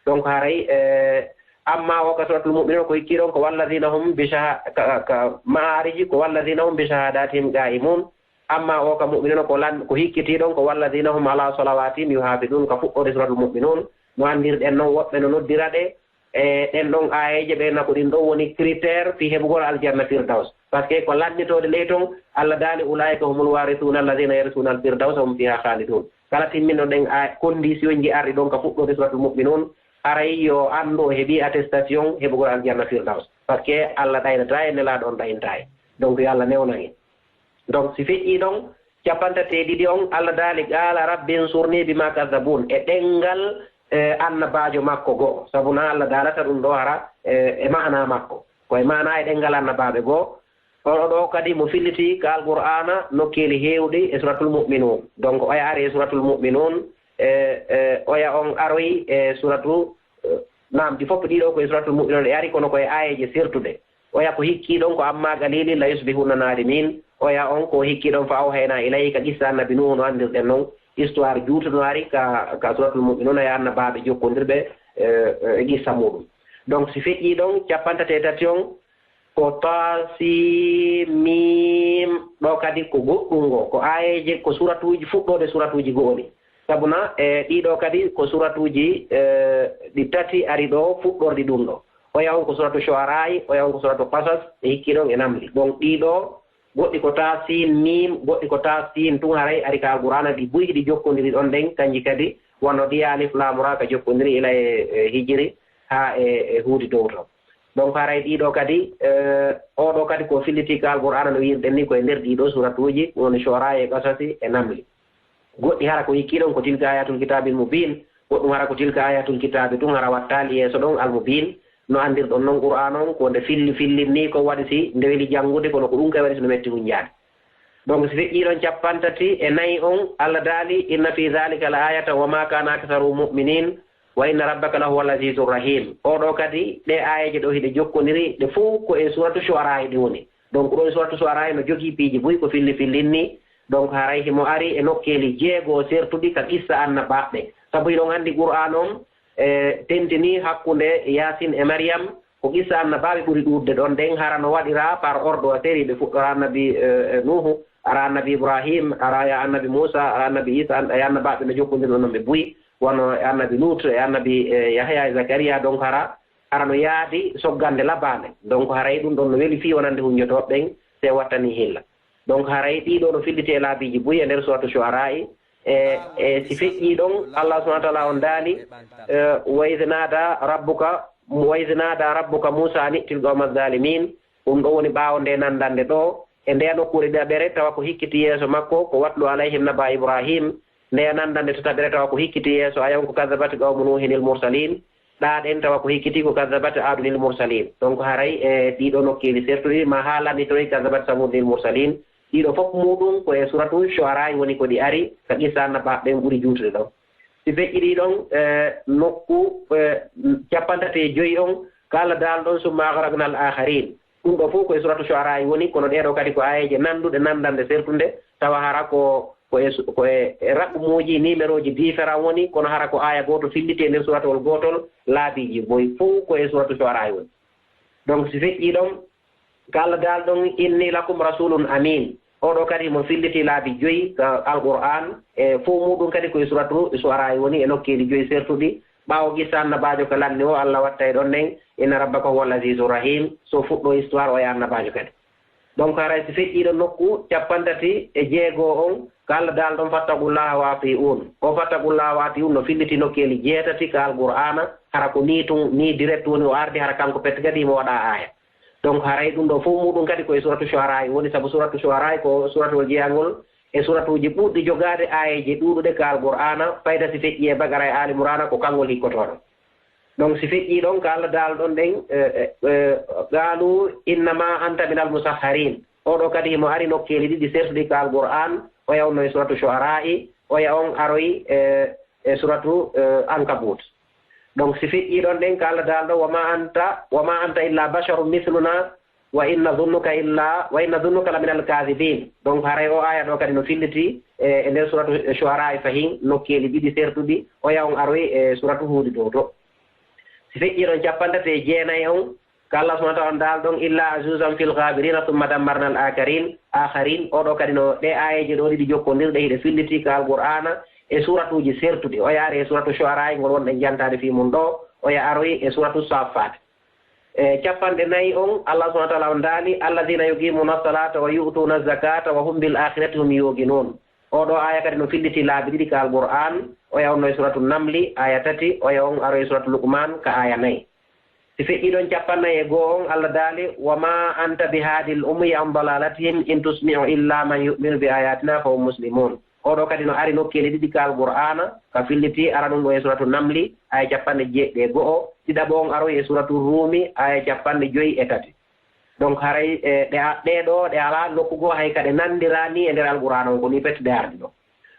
Donc haray, eh, amma o ka Suuratul Mu'minuun ko hikki ɗon ko walladhina hum bi shaha-, ka, ka Ma'aarij ko walladhina hum bi shahadatihim qa'imun. Amma o ka Mu'minuun ko lan-, ko hikkiti ɗon ko walladhina hum ala salawatihim yuhafidun, ka fuɗɗoode Suuratul Mu'minuun. No anndirɗen noon woɓɓe no noddira ɗe, e ɗen ɗon aayeeje ɓe na ko ɗin ɗon woni critère fii heɓugol aljanna Firdaws. Parce que ko lannitoode ley ton, Allah daali, "Ulaa'ika humul waarisuuna alladhiina yarisuuna al-firdawsa hum fiihaa khaalidun." Kala timminɗo ɗen a-, condition ji arɗi ɗon ka fuɗɗoode Suuratul Mu'minuun, haray yo anndu o heɓi attestation heɓugol aljanna Firdaws. Parce que Allah ɗaynataa en, Nelaaɗo on ɗayntaa en. Donc yo Allah newnan en. Donc si feƴƴii ɗon, cappanɗe tati e ɗiɗi on, Allah daali, "Qaala rabbi nsurnii bimaa kazzabun." E ɗenngal, eh, annabaajo makko go'o. Sabu na Allah daalata ɗum ɗo hara, eh, e maana makko. Ko e maana e ɗenngal annabaaɓe goo. Oɗo ɗo kadi mo filliti ka Alqur'aana nokkeeli heewɗi e Suuratul Mu'minuun. Donc, oya ari e Suuratul Mu'minuun, e, e, oya on aroyi e Suuratu, e, naam, ɗi fof ɗiɗo ko e Suuratul Mu'minuun ɗe ari, kono ko e aayeeje sertuɗe. Oya ko hikkii ɗon ko amma qaliilin la yusbihunna naadimiin. Oya on ko hikkii ɗon fa awhaynaa ilayka qissa Annabi Nuuhu no anndirɗen non, histoire juutuɗo no ari ka, ka Suuratul Mu'minuun, e annabaaɓe jokkondirɓe, e, e qissa muuɗum. Donc, si feƴƴii ɗon, cappanɗe tati e tati on, ko Taa Siin Miim, ɗo kadi ko goɗɗum ngo, ko aayeeje, ko suuratuuji, fuɗɗoode suuratuuji go'o ni. Sabu na, e ɗiɗo kadi ko suuratuuji, e, ɗi tati ari ɗo, fuɗɗorɗi ɗum ɗo. Oya on ko Suuratu Shu'araa'i, oya on ko Suuratu Qasas, e hikki ɗon e Namli. Donc ɗiɗo, goɗɗi ko Taa Siin Miim, goɗɗi ko Taa Siin tun haray ari ka Alqur'aana, ɗi buy ɗi jokkondiri ɗon ɗen, kanji kadi wano ɗi Alif Laam Raa ka jokkondiri ila e, e Hijiri haa e, e Huudi dow ton. Donc, haray ɗiɗo kadi, eh, oɗo kadi ko filliti ka Alqur'aana no wiirɗen ni ko e nder ɗiɗo suuratuuji, woni Shu'araa'i e Qasasi e Namli. Goɗɗi hara ko hikki ɗon ko tilka ayatul kitaabil mubiin, Goɗɗum hara ko tilka ayatul kitaabi tun, hara wattaali yeeso ɗon, almubiin. No anndirɗon non Qur'aana on, ko nde filli fillin nii ko waɗi si nde weli janngude, kono ko ɗum kay waɗi si no metti hunjaade. Donc, si feƴƴii ɗon cappanɗe tati e nayi on, Allah daali, "Inna fi dhalika la ayatan wa ma kana aktharuhum mu'minin, wa inna rabbaka la huwal azizur rahim." Oo ɗoo kadi, ɗee aayeeje ɗoo hiɗe jokkondiri, ɗe fow ko e suuratu Shu'araa'i ɗe woni. Donc, ɗoo e suuratu Shu'araa'i no jogii piiji buy ko filli fillin nii. Donc, haray himo ari e nokkeeli jeego sertuɗi ka qissa annabaaɓe. Sabu hiɗon anndi Qur'aana on, e, tentinii hakkunde Yaasin e Maryam, ko qissa annabaaɓe ɓuri ɗuuɗude ɗon. Nden hara no waɗiraa par ordre wa série, ɓe fuɗɗora annabi, e, e, Nuuhu, ara annabi Ibrahim, ara ya annabi Muusa, ara annabi Iisa, an-, e annabaaɓe no jokkondiri ɗon non ɓe buy, wano e annabi Luut, e annabi, e, Yahya, e Zakariya. Donc hara, hara no yaadi soggande labaande. Donc haray ɗum ɗon no weli fii wonande hunjotooɓe ɓen, si wattanii hilla. Donc haray ɗii ɗoo no filliti e laabiiji buy e nder suuratu Shu'araa'i. E, e si feƴƴii ɗon, Allah subhanahu wa ta'ala on daali, e, "Wa idh nada rabbuka, wa idh nada rabbuka Musa an i'til qawma zalimin." Ɗum ɗoo woni ɓaawo nde nandande ɗoo, e nde nokkuure ɗiɗaɓere, tawa ko hikkiti yeeso makko, ko "Watlu alayhim naba Ibrahim." Nde nandande tataɓere, tawa ko hikkiti yeeso, ayon ko "Kadhabat qawmu Nuhin il mursalin." Ɗaa ɗen tawa ko hikkiti ko "Kadhabat Adun il mursalin." Donc haray e ɗii ɗoo nokkeeli sertuɗi, ma haalani toy "Kadhabat Samud il mursalin." Ɗii ɗoo fof muuɗum ko e suuratu Shu'araa'i woni ko ɗi ari, ka qissa annabaaɓe ɓen ɓuri juutude ɗon. Si feƴƴirii ɗon, e, nokku, e, cappanɗe tati e joy on, ka Allah daali ɗon, "Summa aghraqna al akharin." Ɗum ɗoo fof ko e suuratu Shu'araa'i woni, kono ɗee ɗoo kadi ko aayeeje nanduɗe, nandande sertunde, tawa hara ko, ko e su-, ko e, e raɓɓumuuji, numéroji différent woni, kono hara ko aaya gooto filliti e nder suuratuwol gootol, laabiiji buy fof ko e suuratu Shu'araa'i woni. Donc si feƴƴii ɗon, ka Allah daali ɗon, "Inni lakum rasulun amin." Oo ɗoo kadi mo filliti laabi joy ka Alqur'aan, e fow muuɗum kadi ko e suuratu Shu'araa'i woni, e nokkeeli joy sertuɗi. Ɓaawo qissa annabaajo ka lanni o, Allah wattay ɗon nden, "Inna rabbaka huwal azizur rahim." So fuɗɗo histoire, o e annabaajo kadi. Donc haray si feƴƴii ɗon nokku cappanɗe tati e jeego on, ka Allah daali ɗon, "Fattaqullaha wa ati'un." O "Fattaqullaha wa ati'un" no filliti nokkeeli jeetati ka Alqur'aana, hara ko nii tun, nii direct woni o ardi, hara kanko pet kadi himo waɗa aaya. Donc haray ɗum ɗoo fof muuɗum kadi ko e suuratu Shu'araa'i woni, sabu suuratu Shu'araa'i ko suuratuwol jeyangol e suuratuuji ɓurɗi jogaade aayeeje ɗuuɗuɗe ka Alqur'aana, fayda si feƴƴii e Baqara e Aali Imraana, ko kanngol hikkotooɗo. Donc si feƴƴii ɗon ka Allah daali ɗon ɗen, e, e, e, "Qaalu innama anta minal musahharin." Oo ɗoo kadi himo ari nokkeeli ɗiɗi sertuɗi ka Alqur'aan, oya on no e suuratu Shu'araa'i, oya on aroyi e, e suuratu, e, Ankabut. Donc si feƴƴii ɗon ɗen ka Allah daali ɗon, "Wa ma anta, wa ma anta illa basharun mithluna, wa inna zunnuka illa, wa inna zunnuka la minal kadhibin." Donc haray o aaya ɗoo kadi no filliti e, e nder suuratu Shu'araa'i fahin, nokkeeli ɗiɗi sertuɗi, oya on aroyi e suuratu Huudi ɗoo to. Si feƴƴii ɗon cappanɗe tati e jeenayi on, ka Allah subhanahu wa ta'ala on daali ɗon, "Illa ajuzan fil ghabirina thumma dammarna al akarin, akharin." Oo ɗoo kadi no ɗee aayeeje ɗoo ɗiɗi jokkondirɗe hiɗe filliti ka Alqur'aana e suuratuuji sertuɗi. Oya ari e suuratu Shu'araa'i ngol wonɗen jantaade fii mun ɗoo, oya aroyi e suuratu Saaffaat. E cappanɗe nayi on, Allah subhanahu wa ta'ala on daali, "Alladhina yuqimuna salata wa yu'tuna zakata wa hum bil akhirati hum yuqinun." Oo ɗoo aaya kadi no filliti laabi ɗiɗi ka Alqur'aan, oya on no e suuratu Namli, aaya tati, oya on aroyi e suuratu Luqmaan ka aaya nayi. Si feƴƴii ɗon cappanɗe nayi e go'o on, Allah daali, "Wa ma anta bihadil umyi an dalalatihim in tusmi'u illa man yu'minu bi ayatina fahum muslimun." Oo ɗoo kadi no ari nokkeeli ɗiɗi ka Alqur'aana, ka filliti, aranun on e suuratu Namli, aaya cappanɗe jeeɗiɗi e go'o, ɗiɗaɓo on aroyi e suuratu Ruumi, aaya cappanɗe joy e tati. Donc haray, e, ɗe a-, ɗee ɗoo, ɗe alaa nokku goo hay ka ɗe nanndiraani e nder Alqur'aana on, ko nii pet ɗe ardi ɗoo.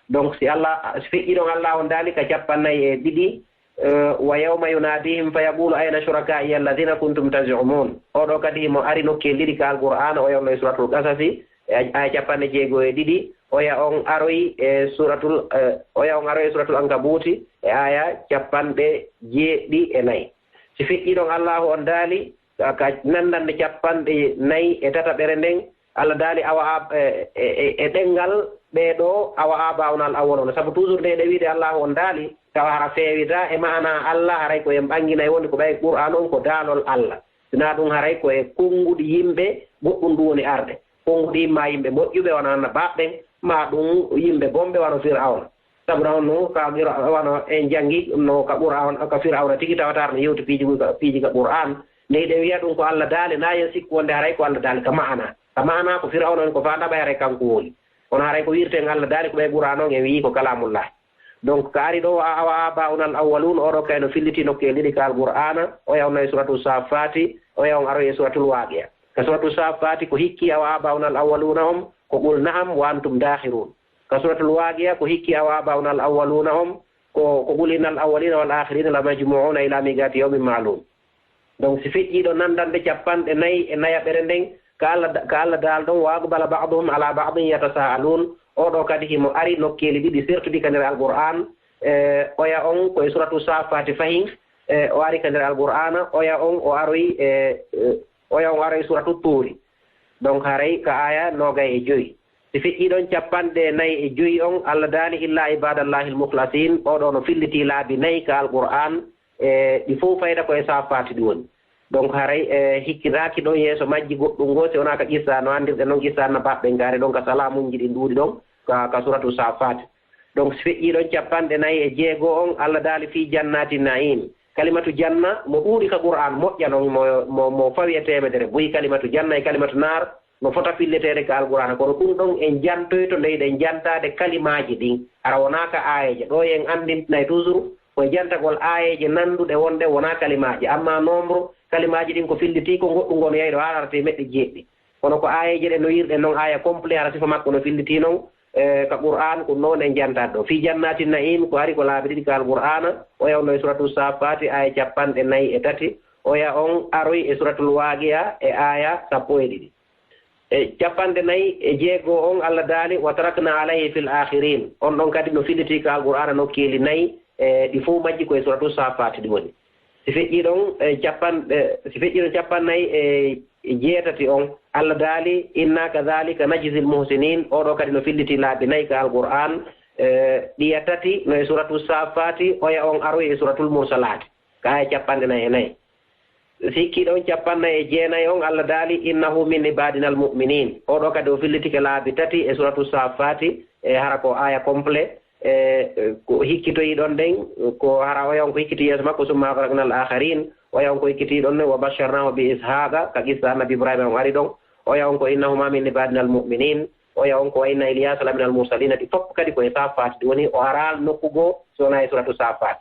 Donc si Allah, si feƴƴii ɗon Allah on daali ka cappanɗe nayi e ɗiɗi, e, "Wa yawma yunadihim fa yaqulu ayna shuraka'iya alladhina kuntum taz'umun." Oo ɗoo kadi himo ari nokkeeli ɗiɗi ka Alqur'aana, oya on no e suuratul Qasasi, e, aaya cappanɗe jeego e ɗiɗi, oya on aroyi e suuratul, e, oya on aroyi e suuratul Ankabuuti, e aaya cappanɗe jeeɗiɗi e nayi. Si feƴƴii ɗon Allaahu on daali, ka, ka nanndande cappanɗe nayi e tataɓere nden, Allah daali, "Awa ab-, e, e, e, e ɗenngal ɓee ɗoo, awa abaa'unal awwaluna." Sabu toujours nde ɗe wiide Allaahu on daali, tawa hara feewita e maanaa Allah, haray ko en ɓanginay woni ko ɓay Qur'aan on ko daalol Allah. Sinaa ɗum haray ko e konnguɗi yimɓe goɗɗum ɗum woni arde. Konnguɗi imma yimɓe moƴƴuɓe wano annabaaɓe ɓen, maa ɗum yimɓe bonɓe wano Fir'awna. Sabu rawno ka Qura-, wano en janngi no ka Qur'an, ka Fir'awna tigi tawata no yewti piiji ka, piiji ka Qur'an. Nde hiɗen wi'a ɗum ko Allah daali, na en sikku wonde haray ko Allah daali ka ma'ana. Ka ma'ana ko Fir'awna woni ko faanda ɓay haray kanko woni. Kono haray ko wirten Allah daali ko ɓay Qur'an on en wi'i ko kalamullah. Donc, ka ari ɗo, wa awa abauna al awwalun, oɗo kay no filliti nokkeeli ɗiɗi ka Alqur'aana, oya on no e suratu Saaffaati, oya on aroy e suratul Waaqi'a. Ka suratu Saaffaati ko hikki awa abauna al awwaluna on, ko qul na'am wa antum dakhirun. Ka suratul Waaqi'a ko hikki awa abauna al awwaluna on, ko, ko qul innal awwalina wal akhirina la majmuuna ila miqati yawmin ma'lum. Donc, si feƴƴii ɗo nanndande capanɗe nayi e nayaɓere nden, ka Allah, ka Allah daal ɗon, wa aqbala ba'duhum ala ba'din yatasaalun, oo ɗoo kadi himo ari nokkeeli ɗiɗi sertuɗi ka nder Alqur'aan, e, oya on ko e suratu Saaffaati fahin, e, o ari ka nder Alqur'aana, oya on o aroyi, e, e, oya on aroyi suratu Tuuri. Donc, haray ka aaya noogay e joyi. Si feƴƴii ɗon capanɗe nayi e joyi on, Allah daali, illa ibadallahi al-mukhlasin, oo ɗoo no filliti laabi nayi ka Alqur'aan, e ɗi fof fayda ko e Saaffaati ɗi woni. Donc, haray, e, hikkitaaki ɗon yeeso majji goɗɗum goo, si wonaa ka qissa no anndirɗen non, qissa annabaaɓe ɓen gaari ɗon ka salaamunji ɗin ɗuuɗi ɗon, ka, ka suratu Saaffaati. Donc, si feƴƴii ɗon capanɗe nayi e jeego on, Allah daali, fi jannati na'im. Kalimatu janna, mo ɗuuɗi ka Qur'aan, moƴƴa non, mo, mo, mo fawi e teemedere, buy kalimatu janna e kalimatu naar, no fota filleteede ka Alqur'aana, kono ɗum ɗon en jantoyto, ndeyɗen jantaade kalimaaji ɗin. Hara wonaa ka aayeeje. Ɗo en anndinay toujours, ko e jantagol aayeeje nannduɗe wonɗe wonaa kalimaaji, amma nombre kalimaaji ɗin ko filliti ko goɗɗum ngon yayɗo haa hara teemeɗɗe jeeɗiɗi. Kono ko aayeeje ɗe no yirɗen non, aaya complet, hara sifa makko no filliti non, e, ka Qur'aan, ko noon en jantaade ɗo. Fi jannati na'im, ko ari ko laabi ɗiɗi ka Alqur'aana, oya on no e suratu Saaffaati, aaya capanɗe nayi e tati, oya on aroy e suratul Waaqi'a e aaya sappo e ɗiɗi. E capanɗe nayi e jeego on, Allah daali, wa tarakna alayhi fil akhirin. On ɗon kadi no filliti ka Alqur'aana nokkeeli nayi, e ɗi fof majji ko e suratu Saaffaati ɗi woni. Si feƴƴii ɗon, e capanɗe, si feƴƴii ɗon capanɗe nayi e jeetati on, Allah daali, inna kadhalika najzil muhsinin. Oo ɗoo kadi no filliti laabi nayi ka Alqur'aan, e, ɗiya tati no e suratu Saaffaati, oya on aroy e suratul Mursalaati, ka aaya capanɗe nayi e nayi. Sikki ɗon capanɗe nayi e jeenayi on, Allah daali, innahu min ibadina al-mu'minin. Oo ɗoo kadi o fillitike laabi tati e suratu Saaffaati, e hara ko aaya complet, e ko hikkitoyi ɗon ɗen, ko hara oya on ko hikkiti yeeso makko, summa aghraqna al-akharin, oya on ko hikkiti ɗon ɗen, wa basharnahu bi Ishaqa, ka qissa Annabi Ibrahima on ari ɗon, oya on ko innahuma min ibadina al-mu'minin, oya on ko wa inna Ilyasa lamina al-mursalin, ɗi fof kadi ko e Saaffaati ɗi woni, o araali nokku goo, si wonaa e suratu Saaffaati.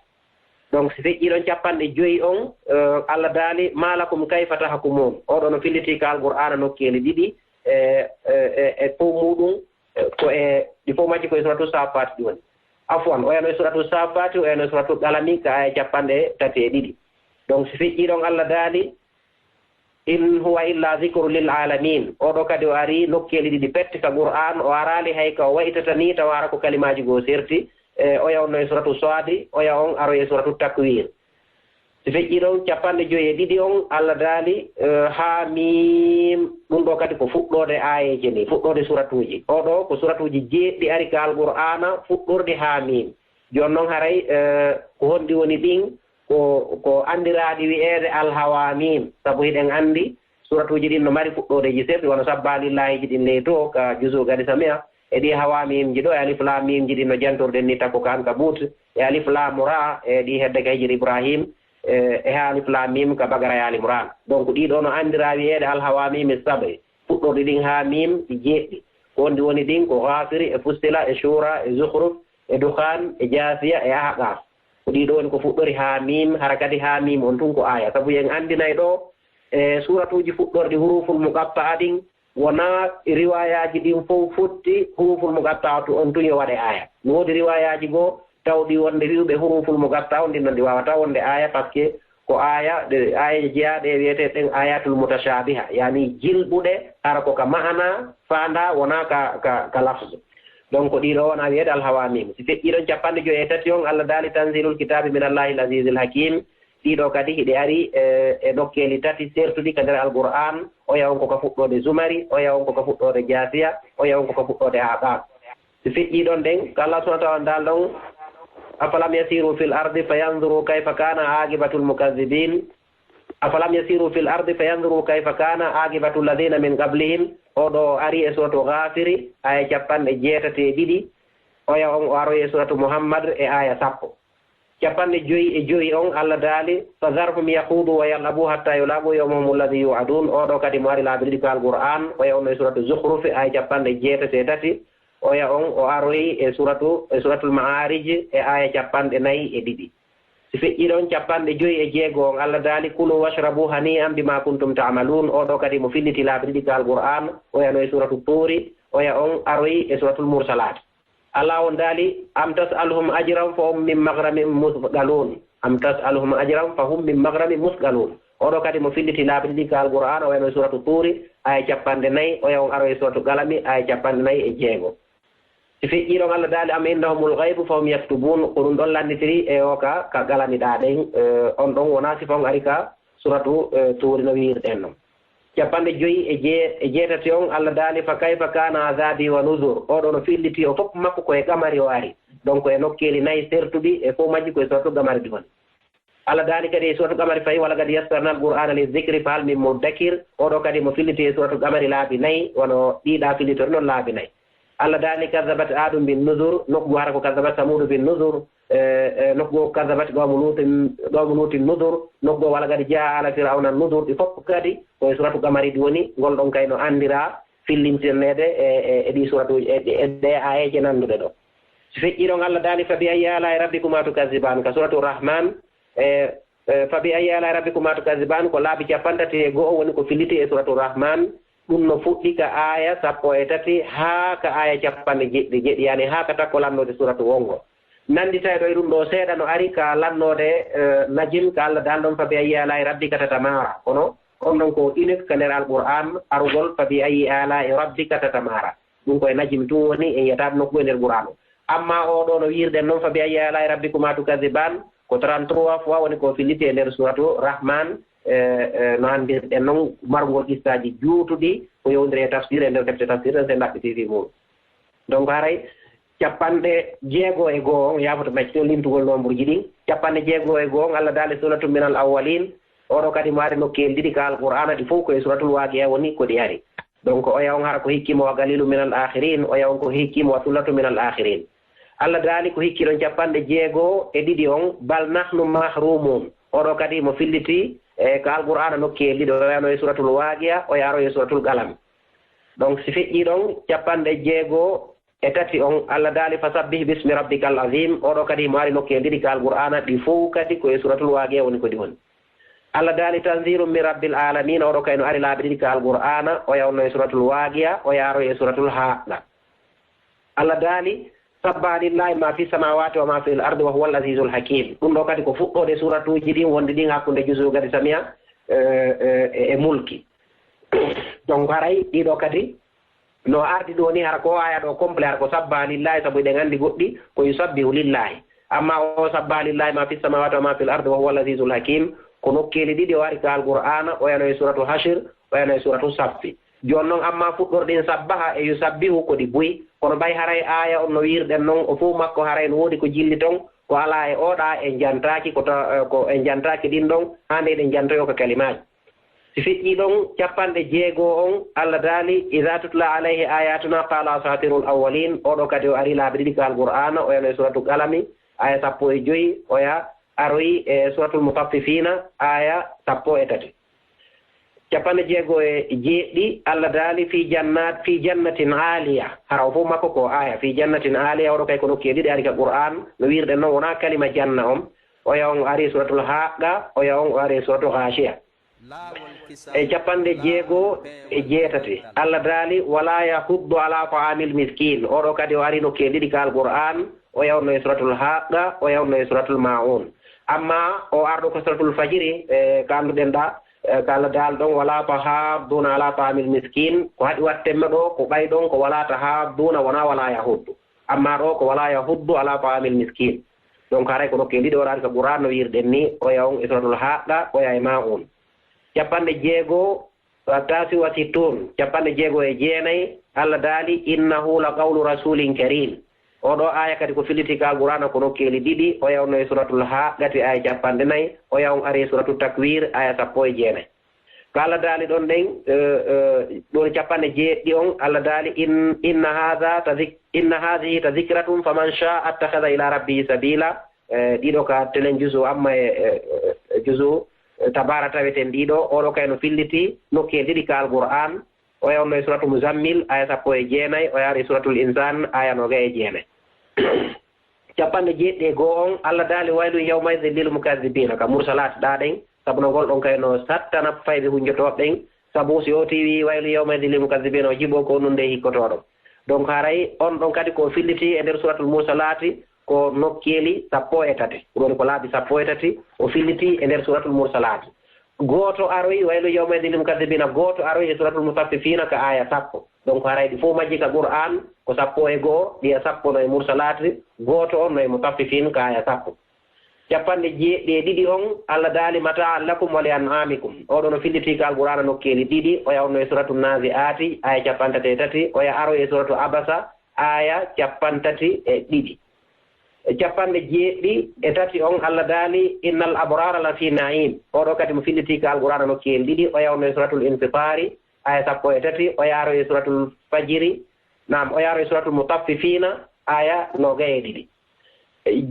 Donc, si feƴƴii ɗon capanɗe joyi on, eh, Allah daali, "Ma lakum kayfa tahkumun?" Oo ɗoo no filliti ka Alqur'aana nokkeeli ɗiɗi, e, e, e, e fof muuɗum, e, ko e, ɗi fof majji ko e suratu Saaffaati ɗi woni. Afwan, oya no e suratu Saaffaati, oya no e suratu Qalami, ka aaya capanɗe tati e ɗiɗi. Donc, si feƴƴii ɗon Allah daali, "In huwa illa dhikru lil alamin." Oo ɗoo kadi o ari nokkeeli ɗiɗi pette ka Qur'aan, o araali hay ka o wa'itata ni, tawa hara ko kalimaaji goo serti, e, oya on no e suratu Saadi, oya on aroy e suratu Takwir. Si feƴƴii ɗon capanɗe joyi e ɗiɗi on, Allah daali, eh, haa miim. Ɗum ɗoo kadi ko fuɗɗoode aayeeje ni, fuɗɗoode suratuuji. Oo ɗoo ko suratuuji jeeɗiɗi ari ka Alqur'aana, fuɗɗorɗi haa miim. Jooni non haray, eh, ko honɗi woni ɗin? Ko, ko anndiraaɗi wi'eede Alhawaamiim. Sabu hiɗen anndi, suratuuji ɗin no mari fuɗɗoodeeji serti, wano Sabbaha lillahiiji ɗin ley to, ka juzu Qad Sami'a, e ɗi Hawaamiimji ɗo, e Alif Laam Miimji ɗin no jantorɗen ni takko ka Ankabuut, e Alif Laam Ra, e ɗi hedde ka Hijri Ibrahim, e, e Alif Laam Miim ka Baqara e Aali Imraan. Donc, ɗii ɗoo no anndiraa wi'eede Alhawaamiimi Sab'i, fuɗɗorɗi ɗin haa miim ɗi jeeɗiɗi. Ko honɗi woni ɗin? Ko Ghaafiri, e Fussila, e Shuura, e Zukhruf, e Dukhaan, e Jaasiya, e Ahqaaf. Ko ɗii ɗoo woni ko fuɗɗori haa miim, hara kadi haa miim on tun ko aaya. Sabu en anndinay ɗoo, e, suuratuuji fuɗɗorɗi huruuful muqatta'a ɗin, wonaa riwaayaaji ɗin fow fotti huruuful muqatta'atu on tun yo waɗe aaya. No woodi riwaayaaji goo tawɗi wonde wi'uɓe huruuful muqatta'a on ɗin non ɗi waawataa wonde aaya, parce que ko aaya, ɗe, aayeeje jeyaaɗe e wi'etee ɗen ayatul mutashaabiha, yaani jilɓuɗe, hara ko ka ma'ana faandaa, wonaa ka, ka, ka lafzu. Donc, ɗii ɗoo wonaa wi'eede alhawaamiim. Si feƴƴii ɗon capanɗe joyi e tati on, Allah daali, "Tanzilul kitaabi min Allahil azizil hakiim." Ɗii ɗoo kadi hiɗi ari, e, e nokkeeli tati sertuɗi ka nder Alqur'aan, oya on ko ka fuɗɗoode Zumari, oya on ko ka fuɗɗoode Jaasiya, oya on ko ka fuɗɗoode Ahqaaf. Si feƴƴii ɗon ɗen, ko Allah subhaanahu wa ta'aalaa daali ɗon, "Afalam yasiru fil ardi fayanzuru kayfa kana aqibatul mukazzibiin." "Afalam yasiru fil ardi fayanzuru kayfa kana aqibatu alladhina min qablihim." Oo ɗoo ari e suratu Ghaafiri, aaya capanɗe jeetati e ɗiɗi, oya on o aroyi e suratu Muhammad e aaya sappo. Capanɗe joyi e joyi on, Allah daali, "Fadharhum yakhudu wa yal'abu hatta yulaqu yawmahum alladhi yu'adun." Oo ɗoo kadi mo ari laabi ɗiɗi ko Alqur'aan, oya on no e suratu Zukhruf, aaya capanɗe jeetati e tati, oya on o aroyi e suratu, e suratul Ma'arij e aya capanɗe nayi e ɗiɗi. Si feƴƴi ɗon capanɗe joyi e jeego on, Allah daali, "Kulu washrabu hani'an bima kuntum ta'malun." O ɗo kadi mo filliti laabi ɗiɗi ka Alqur'an, oya no e suratu Tuuri, oya on aroyi e suratul Mursalat. Allah on daali, "Am tas'aluhum ajran fa hum min maghramin musqalun." "Am tas'aluhum ajran fa hum min maghramin musqalun." O ɗo kadi mo filliti laabi ɗiɗi ka Alqur'an, oya no e suratu Tuuri, aya capanɗe nayi, oya on aroyi e suratu Qalami, aya capanɗe nayi e jeego. Si feƴƴi ɗon Allah daali, "Am indahumul ghaybu fa hum yaktubun." Ko ɗum ɗon lannditiri e o ka, ka Qalami ɗa ɗen, eh, on ɗon wona sifa on ari ka suratu, eh, Tuuri no wiirɗen non. Capanɗe joyi e jee-, e jeetati on, Allah daali, "Fa kayfa kana azabi wa nuzur." O ɗo no filliti o fof makko ko e qamari o ari. Donc e nokkeeli nayi sertuɗi e fof majji ko e suratu Qamari ɗi woni. Allah daali kadi e suratu Qamari fayi, "Wa laqad yassarna al-Qur'ana lizikri fa hal min muddakir." O ɗo kadi mo filliti e suratu Qamari laabi nayi, wano ɗiɗa fillitori non laabi nayi. Allah daali, "Kazzabat Adun bin nuzur," nokku hara ko "Kazzabat Samudu bin nuzur," e, e, nokku goo "Kazzabat qawmu Lutin, qawmu Lutin nuzur," nokku goo "Wa laqad jaa ala Fir'auna nuzur." Ɗi fof kadi ko e suratu Qamari ɗi woni, ngol ɗon kay no anndira fillintinede e, e, e ɗi suratuuji, e, e ɗe aayeeje nannduɗe ɗo. Si feƴƴi ɗon Allah daali, "Fa bi ayyi alai rabbikuma tukazziban," ka suratu Rahman, e, e, "Fa bi ayyi alai rabbikuma tukazziban," ko laabi capanɗe tati e go'o woni ko filliti e suratu Rahman. Ɗum no fuɗɗi ka aya sappo e tati haa ka aya capanɗe jeɗɗi, jeɗɗi, yani haa ka takko lannoode suratu wongo. Nannditay ɗo e ɗum ɗo seeɗa no ari ka lannoode, e, Najm, ka Allah daal ɗon, "Fa bi ayyi alai rabbika tatamara." Kono on ɗon ko unique ka nder Alqur'an, arugol, "Fa bi ayyi alai rabbika tatamara." Ɗum ko e Najm tun woni, en yiyata ɗum nokku e nder Qur'an o. Amma o ɗo no wiirɗen non, "Fa bi ayyi alai rabbikuma tukazziban," ko trente-trois fois woni ko filliti e nder suratu Rahman, e, e, no anndirɗen non, margol qissaaji juutuɗi, ko yowndiri e tafsir, e nder defte tafsir, ɗen sen ɗaɓɓiti fi muɗum. Donc haray capanɗe jeego e go'o on, yaafoto mi accitii lintugol nombre ji ɗin, capanɗe jeego e go'o on, Allah daali, "Sullatun minal awwalin." Oɗo kadi mo ari nokkeeli ɗiɗi ka Alqur'aana, ɗi fow ko e Suratul Waaqi'a woni ko ɗi ari. Donc oya on hara ko hikki mo "wa qalilun minal akhirin," oya on ko hikki mo "wa sullatun minal akhirin." Allah daali ko hikki ɗon capanɗe jeego e ɗiɗi on, "bal nahnu mahrumun." Oɗo kadi mo filliti e ka Alqur'aana nokkeeli ɗiɗi, oya no e Suratul Waaqi'a, oya aro e Suratul Qalam. Donc si feƴƴi ɗon capanɗe jeego e tati on, Allah daali, "Fasabbih bismi rabbikal azim." Oɗo kadi mo ari nokkeeli ɗiɗi ka Alqur'aana, ɗi fow kadi ko e Suratul Waaqi'a woni ko ɗi woni. Allah daali, "Tanzilun min rabbil alamin." Oɗo kay no ari laabi ɗiɗi ka Alqur'aana, oya on no e Suratul Waaqi'a, oya aro e Suratul Haaqqa. Allah daali, "Sabbaha lillahi ma fi samawati wa ma fil ardi wa huwal azizul hakim." Ɗum ɗo kadi ko fuɗɗoode suratuuji ɗin, wonde ɗin hakkunde juzu gadi samiya, e, e, e mulki. Donc haray ɗiɗo kadi no ardi ɗo ni, hara ko aya ɗo complet, hara ko sabbaha lillahi, sabu eɗen anndi goɗɗi ko yusabbihu lillahi. Amma o sabbaha lillahi ma fi samawati wa ma fil ardi wa huwal azizul hakim, ko nokkeeli ɗiɗi o ari ka Alqur'aana, oya no e suratu Hashir, oya no e suratu Saffi. Jooni non amma fuɗɗorɗin sabbaha e yusabbihu ko ɗi buy, kono ɓay haray aya on no wiirɗen non, o fow makko haray no woodi ko jilli ton, ko alaa e oɗa en jantaaki, ko ta-, ko en jantaaki ɗin ɗon, haa nde eɗen jantoyo ka kalimaaji. Si feƴƴi ɗon capanɗe jeego on, Allah daali, "Idha tutla alayhi ayatuna qala asatirul awwalin." Oɗo kadi o ari laabi ɗiɗi ka Alqur'aana, oya no e Suratu Qalami, aya sappo e joyi, oya aroyi e Suratul Mutaffifina, aya sappo e tati. Capanɗe jeego e jeeɗiɗi, Allah daali, "Fi jannat, fi jannatin aliya." Hara o fow makko ko aya, "Fi jannatin aliya." Oɗo kay ko nokkeeli ɗiɗi ari ka Qur'an, no wiirɗen non wona kalima janna on, oya on ari Suratul Haqqa, oya on o ari Suratul Ghashiya. E capanɗe jeego e jeetati, Allah daali, "Wala yahuddu ala ta'amil miskin." Oɗo kadi o ari nokkeeli ɗiɗi ka Alqur'an, oya on no e Suratul Haqqa, oya on no e Suratul Ma'un. Amma o arɗo ko Suratul Fajiri, e, ka annduɗen ɗa, e, ka Allah daal ɗon, "Wala tahadduna ala ta'amil miskin." Ko haɗi wattemme ɗo, ko ɓay ɗon ko "Wala tahadduna", wona "Wala yahuddu." Amma ɗo ko "Wala yahuddu ala ta'amil miskin." Donc haray ko nokkeeli ɗiɗi o ari ka Qur'an no wiirɗen ni, oya on e Suratul Haqqa, oya e Ma'un. Capanɗe jeego, tasi wa sittun, capanɗe jeego e jeenayi, Allah daali, "Innahu la qawlu rasulin karim." Oɗo aya kadi ko filliti ka Alqur'ana ko nokkeeli ɗiɗi, oya on no e Suratul Haqqati aya capanɗe nayi, oya on ari e Suratu Takwir aya sappo e jeenayi. Ka Allah daali ɗon ɗen, e, e, ɗon capanɗe jeeɗiɗi on, Allah daali, "In-, inna hadha tazik-, inna hadhihi tadhkiratun faman sha'a ittakhadha ila rabbihi sabila." E, ɗiɗo ka telen juzu amma e, e, e, juzu, e, tabara taweten ɗiɗo, oɗo kay no filliti nokkeeli ɗiɗi ka Alqur'an. Oya wonno e suratul Muzammil, aya sappo e jeenayi, oya ari e suratul Insan, aya noga e jeenayi. Capanɗe jeeɗiɗi e goo on, Allah daali: "Waylun yawma idhin lil mukazzibina", ka Mursalat ɗa ɗen, sabu no ngol ɗon kay no sattana fayɓe hunjotooɓe ɓen, sabu si o tiwi "Waylun yawma idhin lil mukazzibina", o jiɓo ko nun nde hikkotooɗo. Donc haray on ɗon kadi ko filliti e nder suratul Mursalati, ko nokkeeli sappo e tati. Ɗum woni ko laabi sappo e tati o filliti e nder suratul Mursalati. Gooto aroy, "Waylun yawma idhin lil mukazzibina", gooto aroy e suratul Mutaffifina ka aya sappo. Donc haray ɗi fof majji ka Qur'an ko sappo e goo, ɗi e sappo no e Mursalati, gooto on no e Mutaffifin ka aya sappo. Capanɗe jeeɗiɗi e ɗiɗi on, Allah daali: "Mata'an lakum wa li an'amikum." Oɗo no filliti ka Alqur'ana nokkeeli ɗiɗi, oya on no e suratu Nazi'ati, aya capanɗe tati e tati, oya aro e suratu Abasa, aya capanɗe tati e ɗiɗi. E capanɗe jeeɗiɗi e tati on, Allah daali: "Innal abrara lafi na'im." Oɗo kadi mo filliti ka Alqur'ana nokkeeli ɗiɗi, oya on no e suratul Infitari, aya sappo e tati, oya aro e suratul Fajiri, naam, oya aro e suratul Mutaffifina, aya nogay e ɗiɗi.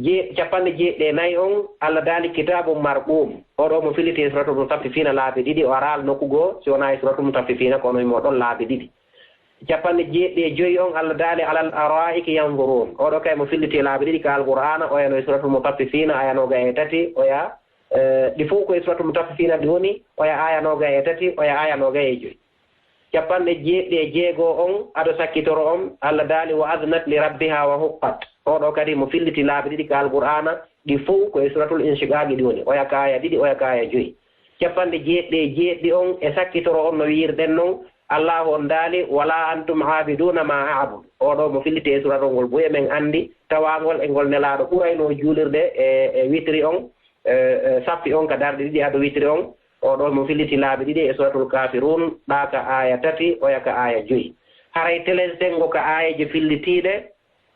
Je-, capanɗe jeeɗiɗi e nayi on, Allah daali: "Kitabun marqum." Oɗo mo filliti e suratul Mutaffifina laabi ɗiɗi, o araal nokku goo, si wonaa e suratul Mutaffifina, kono imo ɗon laabi ɗiɗi. Capanɗe jeeɗiɗi e joyi on, Allah daali: "Alal ara'iki yanzurun." Oɗo kay mo filliti e laabi ɗiɗi ka Alqur'ana, oya no e suratul Mutaffifina, aya nogay e tati, oya, eh, ɗi fof ko e suratul Mutaffifina ɗi woni, oya aya nogay e tati, oya aya nogay e joyi. Capanɗe jeeɗiɗi e jeego on, ado sakkitoro on, Allah daali: "Wa adnat li rabbiha wa huqqat." Oɗo kadi mo filliti laabi ɗiɗi ka Alqur'ana, ɗi fof ko e suratul Inshiqaqi ɗi woni, oya ka aya ɗiɗi, oya ka aya joyi. Capanɗe jeeɗiɗi e jeeɗiɗi on e sakkitoro on no wi'irɗen non, Allahu on daali: "Wala antum abiduna ma a'bud." Oɗo mo filliti e suratul ngol buy e men andi, tawangol e ngol Nelaaɗo ɓurayno juulirde e, e witri on, e, e, sappi on ka darɗe ɗiɗi ado witri on, oɗo mo filliti laabi ɗiɗi e suratul Kafirun, ɗa ka aya tati, oya ka aya joyi. Haray telesen ngo ka ayaji fillitiiɗe,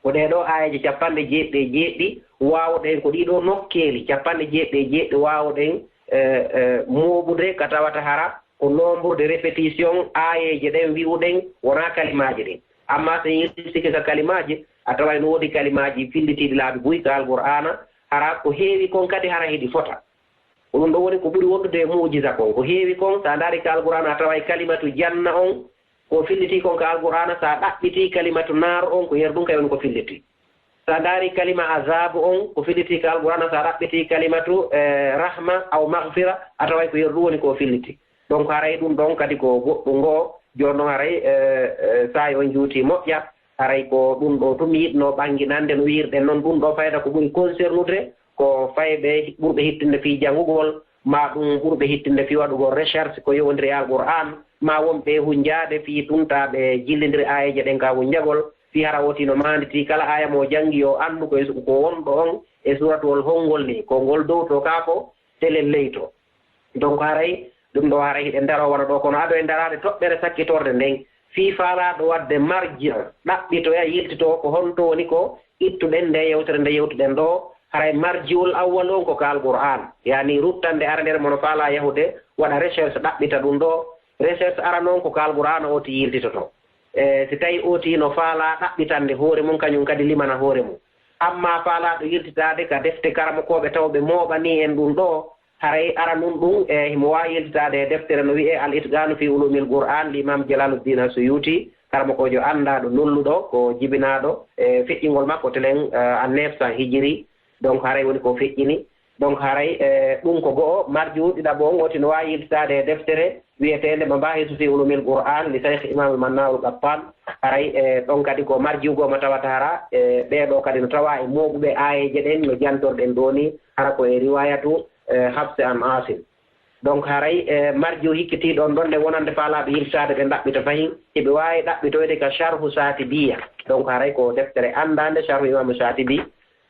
ko ɗee ɗoo ayaji capanɗe jeeɗiɗi e jeeɗiɗi, waawuɗen ko ɗii ɗoo nokkeeli capanɗe jeeɗiɗi e jeeɗiɗi, waawuɗen, e, e, mooɓude ka tawata hara ko nombre de répétition ayeeje ɗen wi'uɗen, wonaa kalimaaji ɗin. Amma so en yiltike ka kalimaaji, a taway no woodi kalimaaji fillitiiɗi laabi buy ka Alqur'aana, hara ko heewi kon kadi hara hiɗi fota. Ko ɗum ɗo woni ko ɓuri wondude e mu'jiza kon. Ko heewi kon, so a ndaari ka Alqur'aana, a taway kalimatu janna on, ko filliti kon ka Alqur'aana, so a ɗaɓɓiti kalimatu naar on, ko yeru ɗum kay woni ko filliti. So a ndaari kalima azaabu on, ko filliti ka Alqur'aana, so a ɗaɓɓiti kalimatu, eh, rahma aw maghfira, a taway ko yeru ɗum woni ko filliti. Donc, haray ɗum ɗon kadi ko goɗɗum ngo, jooni noon haray, eh, eh, saa'i on juuti moƴƴa, haray ko ɗum ɗo tun mi yiɗno ɓannginande no wi'irɗen noon, ɗum ɗo fayda ko ɓuri concernude ko fayɓe ɓurɓe hittinde fii janngugol, maa ɗum ɓurɓe hittinde fii waɗugol recherche ko yowondiri e Alqur'aan, maa wonɓe hunjaade fii tun taa ɓe jillindiri aayeeje ɗen ka hunjagol, fii hara woti no maanditii kala aaya mo janngi yo anndu ko e su-, ko wonɗo on e suuratuwol honngol ni, ko ngol dow to kaa ko telen ley to. Donc haray ɗum ɗo haray hiɗen ndaroo wano ɗo, kono ado e ndaraade toɓɓere sakkitorde nden, fii faalaaɗo waɗde marji ɗaɓɓitoya yiltitoo ko honto woni ko ittuɗen nde yewtere nde yewtuɗen ɗo, haray marjiul awwal on ko ka Alqur'aan, yaani ruttande aranere mo no faalaa yahude waɗa recherche ɗaɓɓita ɗum ɗo, recherche arano on ko ka Alqur'aan oti yiltitotoo. E si tawi oti no faalaa ɗaɓɓitande hoore mum, kañum kadi limana hoore mum. Amma faalaaɗo yiltitaade ka defte karamokooɓe taw ɓe mooɓanii en ɗum ɗo, haray aranun ɗum, e himo waawi yiltitaade e deftere no wi'ee Al Itqaanu fi Ulumil Qur'aan, li Imaam Jalaaluddin As-Suyuuti, karamokoojo anndaaɗo lolluɗo, ko jibinaaɗo e feƴƴingol makko telen, eh, en neuf cents hijiri. Donc haray woni ko feƴƴini. Donc haray, eh, ɗum ko go'o. Marju ɗiɗaɓo on oti no waawi yiltitaade e deftere wi'eteende Mabahisu fi Ulumil Qur'aan li Shaykh Imaam Al Mannaawul Qattaan. Haray, eh, ɗon kadi ko marju goo mo tawata hara, eh, ɓee ɗoo kadi no tawaa e mooɓuɓe aayeeje ɗen no jantorɗen ɗoo ni, hara ko e riwaayatu, eh, Hafs an Aasim. Donc haray, eh, marju hikkitiiɗo on ɗon nde wonande faalaaɓe yiltaade ɓe ɗaɓɓita fahin, hiɓe waawi ɗaɓɓitoyde ka Sharhu Shaatibiyya. Donc haray ko deftere anndaande Sharhu Imaamu Shaatibi,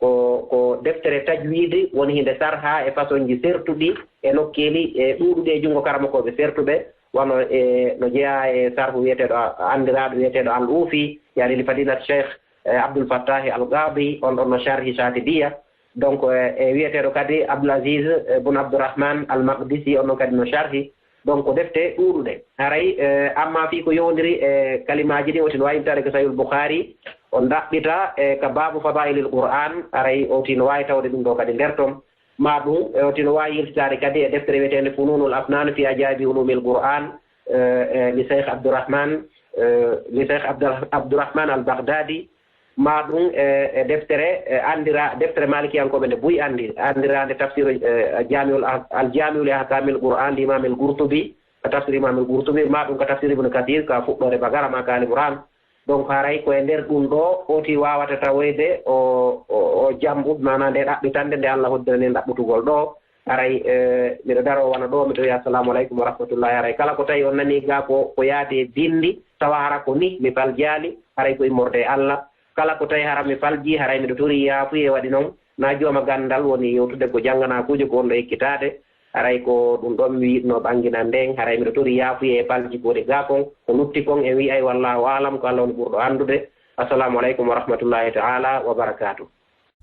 ko, ko deftere tajwiidi woni hinde sarha e façonji sertuɗi e nokkeeli e ɗuuɗuɗi e junngo karamokooɓe sertuɓe, wano e no jeyaa e sarhu wiyeteeɗo, anndiraaɗo wiyeteeɗo Al Uufi, yaani li Fadilat Cheikh, eh, Abdul Fattahi Al Qaadi, on ɗon no Sharhi Shaatibiyya. Donc, e, e wiyeteeɗo kadi Abdul Aziz, e, bun Abdurrahman Al Maqdisi, on ɗon kadi no sharhi. Donc, ko defte ɗuuɗuɗe. Haray, e, amma fii ko yowondiri e kalimaaji ɗin, woti no waawi yiltaade ko Sahihul Bukhari, on ɗaɓɓita, e, ka baabu Fadailil Qur'an, haray woti no waawi tawde ɗum ɗo kadi nder ton. Ma ɗum, e, woti no waawi yiltitaade kadi e deftere wiyeteende Fununul Afnan fi Ajaibi Ulumil Qur'an, eh, eh, li Cheikh Abdourahman, eh, li Cheikh Abdour-, Abdourahman Al Baghdadi, ma ɗum e, e deftere, e anndira-, deftere Maalikiyankooɓe nde buy anndi, anndiraande tafsir, e, Jaamiul Ah-, Al Jaamiu li Ahkaamil Qur'an li Imaamil Qurtubi, ka tafsir Imaamil Qurtubi, ma ɗum ka tafsir Ibn Kathir, ka fuɗɗoore Baqara ma ka Ali Imran. Donc, haray ko e nder ɗum ɗo foti waawata taweede o, o, o jambu, maanaa nde ɗaɓɓitande nde Allah hoddani en ɗaɓɓutugol ɗo. Haray, e, miɗo daroo wano ɗo, miɗo wiya, "Assalamu aleykum wa rahmatullahi." Haray kala ko tawi on nani ga ko, ko yaadi e binndi, tawa hara ko ni mi faljaali, haray ko immorde e Allah. Kala ko tawi hara mi falji, haray miɗo tori yaafuye. Waɗi noon, na jooma ganndal woni yewtude ko jannganaa kuuje ko on ɗo ekkitaade. Haray ko ɗum ɗoon mi yiɗnoo ɓannginan ndeen. Haray miɗo tori yaafuye e falji ko waɗi ga kon. Ko lutti kon en wi'ay, wallahu aalam, ko Allah woni ɓurɗo anndude. Assalamu aleykum wa rahmatullahi ta'ala wa barakaatuh.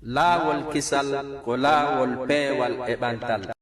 Laawol kisal ko laawol peewal e ɓantal.